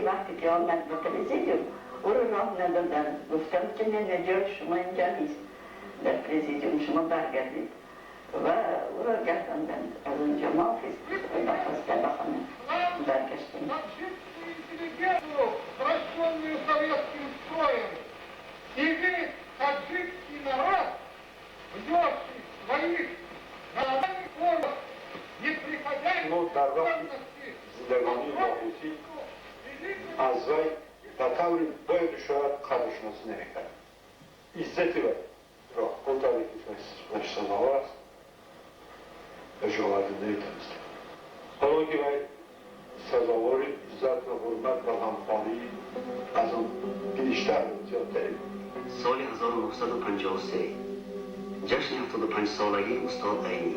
S13: وقتی که آمد به پرزیدیوم او رو راه ندادن، گفتم که نه جای شما اینجا نیست، در پرزیدیوم شما برگردید و او را گرداندند از اونجا. ما برخواسته به خانه برگشتیم.
S8: در وقت زندگانی لاهوتی از وی به طوری باید شاید قدرشناسی نمیکرد. عزت وی را اون طوری که سزاوار است به جاورده نمیتونست. حالا که وی سزاوار عزت و حرمت و غمخواری از آن بیشتر بود، زیادتری بود.
S1: سال 1953 جشن 75 سالگی استاد عینی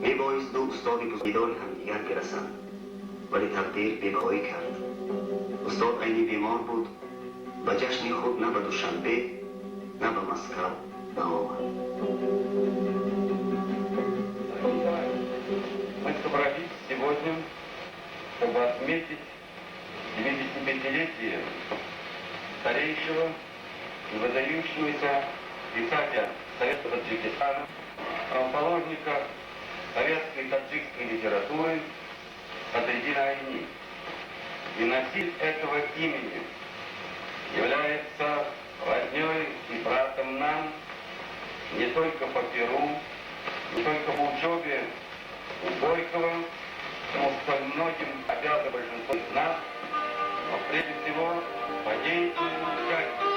S1: میبایست دو استاد بزرگدار همدیگر برسند، ولی تقدیر بی‌بهایی کرد. استاد عینی بیمار بود و جشن خود نه به دوشنبه نه به مسکو نآمد.
S15: Мы собрались сегодня, чтобы отметить 95-летие старейшего и выдающегося писателя Советского Таджикистана, основоположника советской таджикской литературы Садриддина Айни. И носитель этого имени является роднёй и братом нам не только по перу, не только по учебе у Горького, но столь многим обязан большинство из нас, но прежде всего по деятельному участию.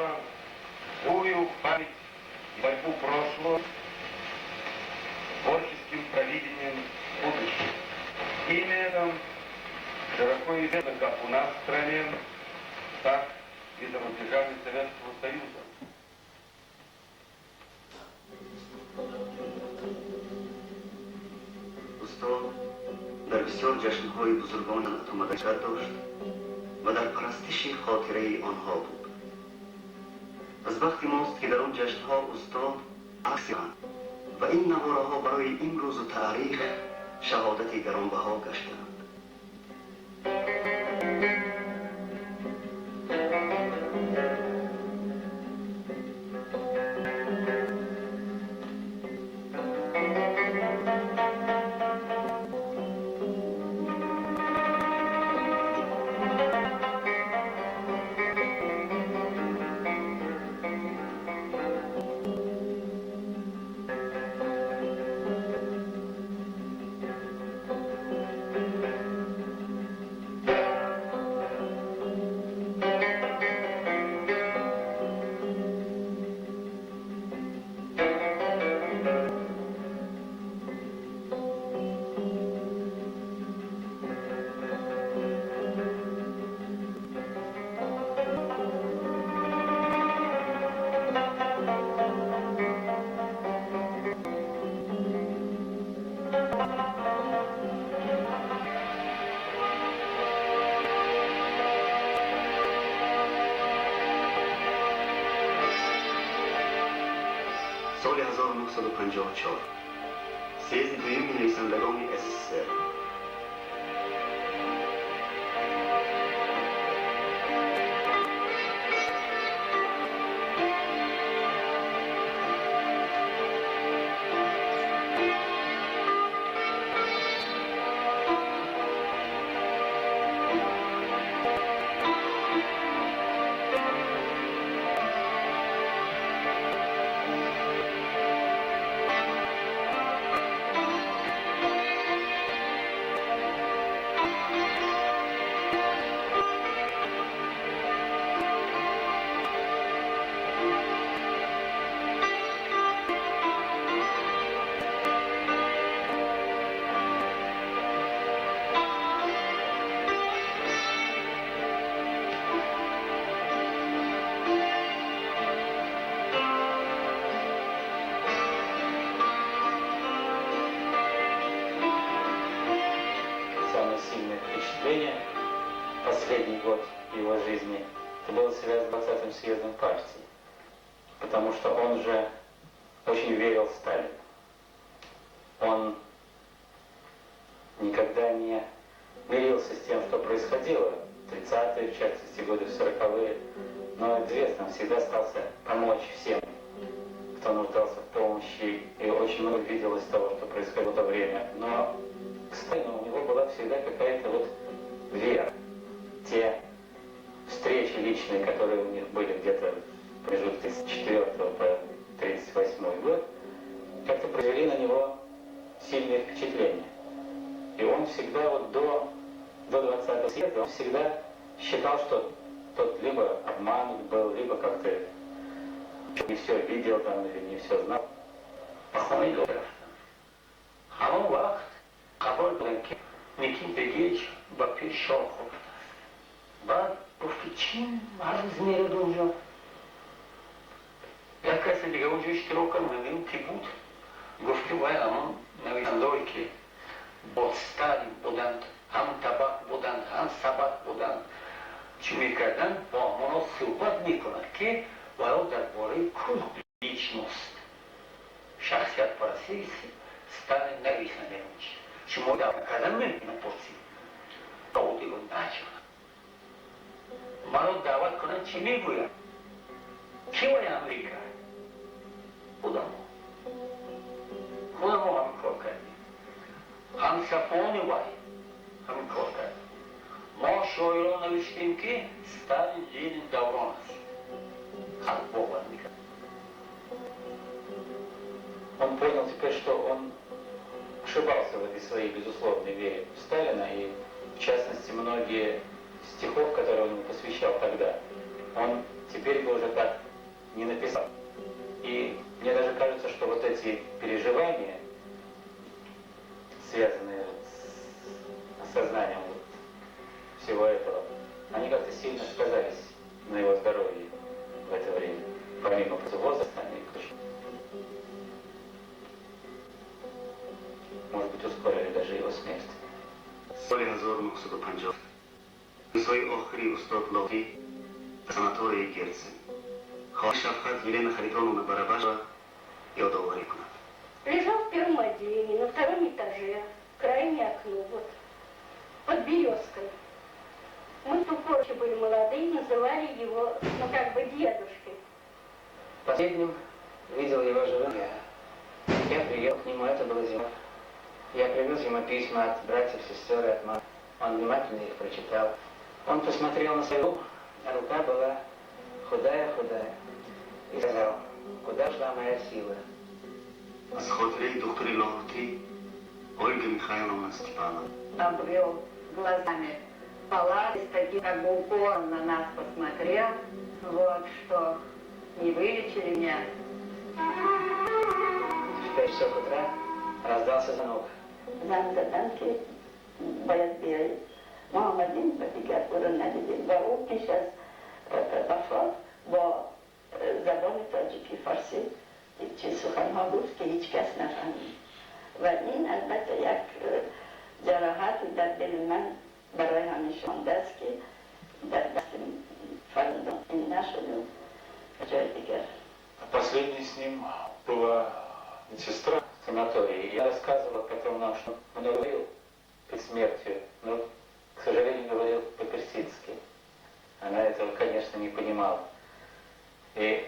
S15: Связывающего живую память и борьбу прошлого с творческим провидением будущего. Имя это широко известно как у нас в стране, так и за рубежами Советского Союза.
S1: Устод дар бисёр ҷашнҳои бузургон омадагар дошт ва дар парастиши хотираи онҳо буд. Аз бахти мост, ки дар он ҷашнҳо устод аксианд ва ин навораҳо барои имрӯзу таърих шаҳодати гаронбаҳо гаштанд. Соли 1954 съезди дуюми нависандагони СССР.
S3: Самое сильное впечатление последний год его жизни, это было связано с 20-м съездом партии, потому что он же очень верил в Сталина. Он никогда не мирился с тем, что происходило в 30-е, в частности, годы, в 40-е, но известно, он всегда старался помочь всем, кто нуждался в помощи, и очень много видел из того, что происходило в то время. Но к Сталину у него была всегда какая-то вот вера. Те встречи личные, которые у них были где-то в промежутке с 4 по 38 год, как-то произвели на него сильное впечатление. И он всегда вот до 20-го съезда, он всегда считал, что тот либо обманут был, либо как-то не все видел там или не все знал.
S7: ҳамон вақт қабул будем, ки Никин Бегич ба пеш шоҳ хӯрд. Баъд гуфт, ки чӣ ҳар рӯз мерад онҷо. Як касе дига онҷо иштирок кард, намедонам ки буд, гуфт, ки вай ҳамон нависандаое, ки бо Сталин буданд, ҳам табақ буданд, ҳам сабақ буданд, чӣ мекарданд, бо ҳамонҳо суҳбат мекунад, ки вайо дар бораи культ личность, шахсиятпарастии Сталин нависанд. Шумо даъват кардан мепурсид. Лоҳутӣ гуфт, начал. Маро даъват кунанд, чӣ мегӯяд? Ки вай Амрика? Худамо. Худамо ҳамин кор кардем. Ҳамсафони вай ҳамин кор кард. Мо шоирон навиштем, ки Сталин Ленин даврон аст. Халқ бовар мекард.
S3: Он понял теперь, что он ошибался в этой своей безусловной вере в Сталина, и в частности многие стихов, которые он ему посвящал тогда, он Теперь бы уже так не написал. И мне даже кажется, что вот эти переживания, связанные вот с осознанием вот всего этого, они как-то сильно сказались на его здоровье в это время. Помимо возраста, они, может быть, ускорили даже его смерть.
S1: соли 1950 روزهای آخری استاد لاهوتی در санатории Герцен خواهر شفقت Елена Харитоновна Барабашева ёдоварӣ кунад.
S4: Лежал в первом отделении, на втором этаже, крайнее окно, вот, под березкой. Мы в ту пору еще были молодые, называли его, ну, как бы дедушкой.
S16: Последним видел его живым я. Я приехал к нему, это было зима. Я привез ему письма от братьев, сестер и от мамы. Он внимательно их прочитал. Он посмотрел на свою руку, а рука была худая-худая. И сказал: «Куда шла моя сила?»
S1: Аз хотираи доктори Лоҳутӣ Ольга Михайловна Степанова.
S13: Обвел глазами палаты, с таким как бы укором на нас посмотрел, вот, что не вылечили меня.
S16: В 5 часов утра раздался звонок.
S13: Занг заданд ки бояд биёед. Мо омадем ва дигар ӯро надидем ва ӯ пеш аз вафот бо забони тоҷикӣ фарсӣ чӣ суханҳо гуфт ки ҳеҷ кас нафаҳмид ва ин албатта як ҷароҳате дар дили ман барои ҳамеша мондааст ки дар дасти фарзандон ин нашуду ҷои дигар.
S15: Последней с ним была медсестра.
S3: В санатории. Я рассказывал потом нам, что он говорил перед смертью, но, к сожалению, говорил по-персидски. Она этого, конечно, не понимала. И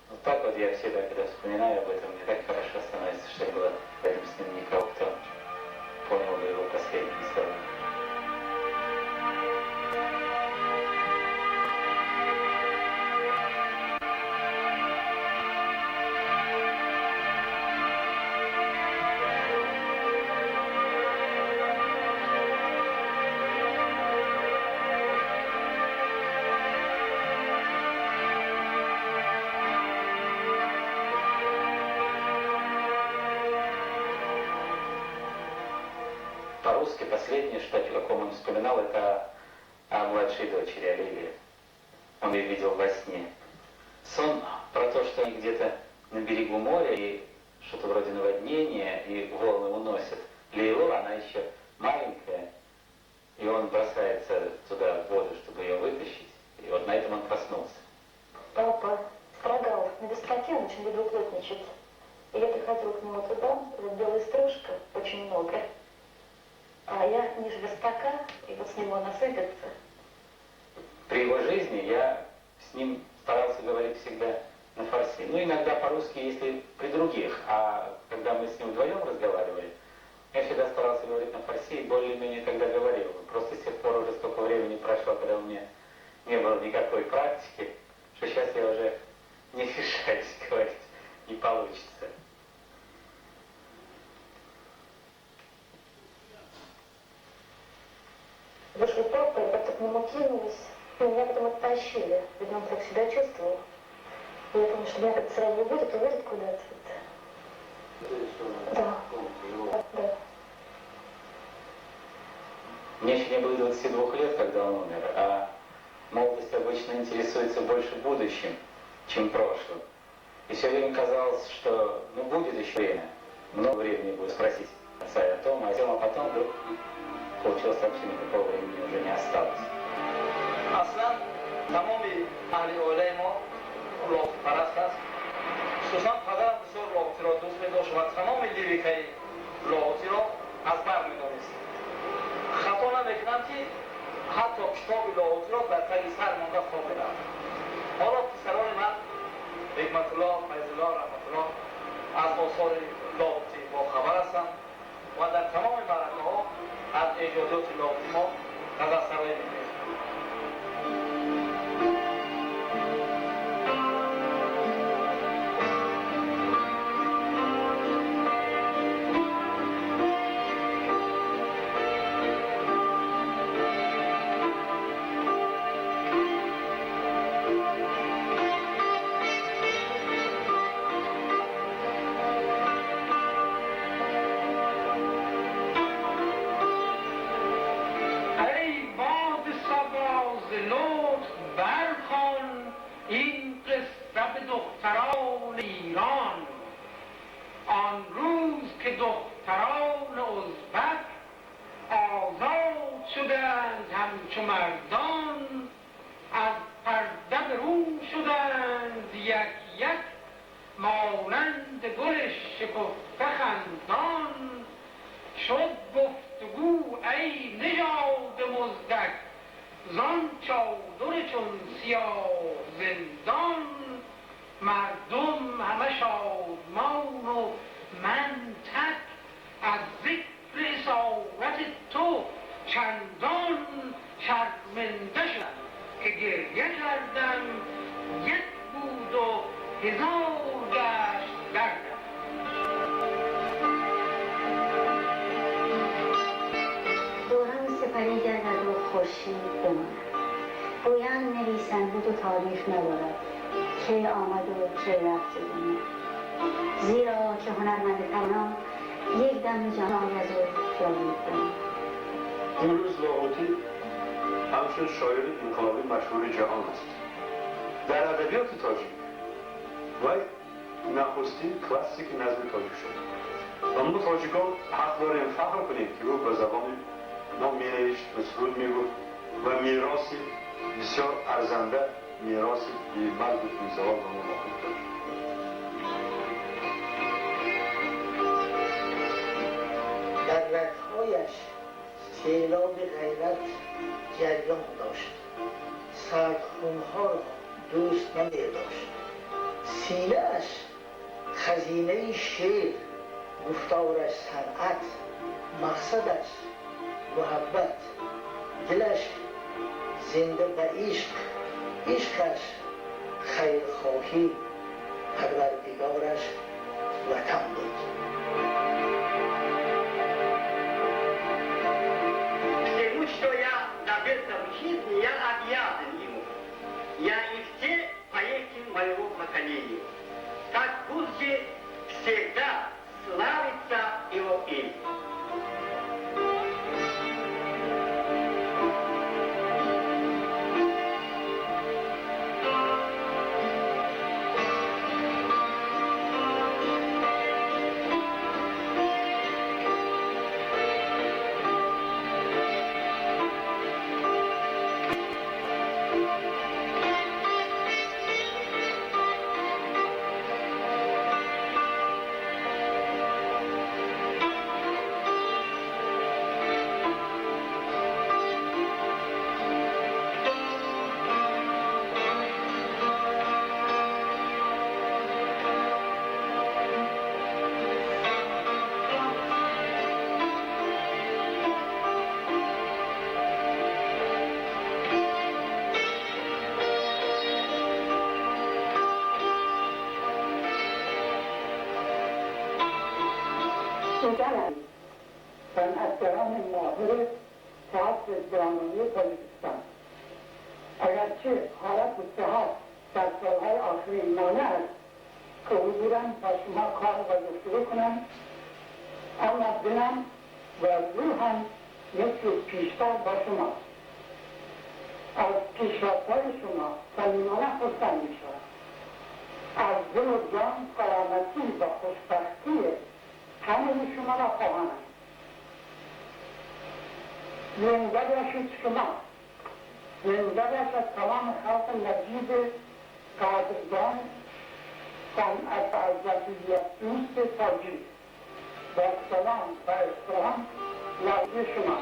S3: вот так вот я всегда, когда вспоминаю об этом, мне так хорошо становится, что не было рядом с ним никого, кто понял бы его последние слова. По-русски последнее, что о ком он вспоминал, это о младшей дочери, о Лилии. Он ее видел во сне. Сон про то, что они где-то на берегу моря, и что-то вроде наводнения, и волны уносят Лейлу, она еще маленькая, и он бросается туда в воду, чтобы ее вытащить. И вот на этом он проснулся.
S17: Папа строгал на верстаке, он очень любил плотничать. И я приходила к нему туда, вот белая стружка, очень много. А я ниже верстака, и вот с него она сыпется.
S3: При его жизни я с ним старался говорить всегда на фарси. Ну, иногда по-русски, если при других. А когда мы с ним вдвоем разговаривали, я всегда старался говорить на фарси и более-менее тогда говорил. Просто с тех пор уже столько времени прошло, когда у меня не было никакой практики, что сейчас я уже не решаюсь говорить, не получится.
S17: Вышел папа, я как-то к нему кинулась, и меня потом оттащили. Видно, он плохо себя чувствовал. И я помню, что меня как-то сразу уводят, уводят куда-то. Да. Да.
S3: Мне еще не было 22 лет, когда он умер, а молодость обычно интересуется больше будущим, чем прошлым. И все время казалось, что, ну, будет еще время, много времени будет спросить отца и о том, о сём, а потом вдруг получилось так, что никакого времени уже не осталось.
S18: Аслан тамоми аҳли оилаи мо лоҳутипараст аст. Хусусан падарам бисёр Лоҳутиро дӯст медошт ва тамоми лирикаи Лоҳутиро аз бар медонист. Хато намекунам ки ҳатто китоби Лоҳутиро дар таги сар монда хоб мерафт. Ҳоло писарони ман Ҳикматулло, Файзулло, Раҳматулло аз осори Лоҳутӣ бохабар ҳастанд ва дар тамоми маъракаҳо аз эҷодиёти Лоҳутӣ мо ғазалсароӣ мекунем.
S19: دختران ایران، آن روز که دختران ازبک آزاد شدند همچو مردان، از پرده برون شدند یک یک مانند گل شکفته خندان. شد گفتگو ای نژاد مزدک، زان چادر چون سیاه زندان. مردم همه شادمان و من تک، از ذکر اسارت تو چندان شرمنده شدم که گریه کردم. یک بود و هزار گشت دردم.
S4: دوران سپری گردد و خورشید بماند. گویند نویسنده دو تاریخ ندارد، که آمد و که رفت دنیا. زیرا که هنرمند توانا یک دم جان آید و جاوید بماند.
S8: امروز لاهوتی همچون شاعر انقلابی مشهور جهان است. در ادبیات تاجیک وی نخستین کلاسیک نظم تاجیک شد و ما تاجیکان حق داریم فخر کنیم که او به زبان ما مینوشت و سرود میگفت و میراث بسیار ارزنده، میراث بی‌مرگ و بی‌زوال به ما باقی داشت.
S6: در رگ‌هایش سیلاب غیرت جریان داشت، سردخونها را دوست نمی‌داشت. سینه‌اش خزینه شعر، گفتارش صنعت، مقصدش محبت، دلش زنده به عشق، عشقش خیرخواهی، پروردگارش وطن بود.
S9: Всему, что я добился в жизни, я обязан ему. Я и все поэты моего поколения. Так пусть же всегда славится его имя.
S19: صنعتگران ماهر تئاتر درامایی تاجیکستان، اگرچه حالت صحت در سالهای آخرین مانع است که حضوراً با شما کار و گفتگو کنم، اما دلم و روحم مثل پیشتر با شما. از پیشرفت‌های شما صمیمانه خرسند می‌شوم. از دل و جان سلامتی و خوشبختی همه شما را خواهم. زنده باشید شما، زنده باشد تمام خلق نجیب قدردان صنعت و ادبیات دوست تاجیک. با سلام و احترام لحظه شما.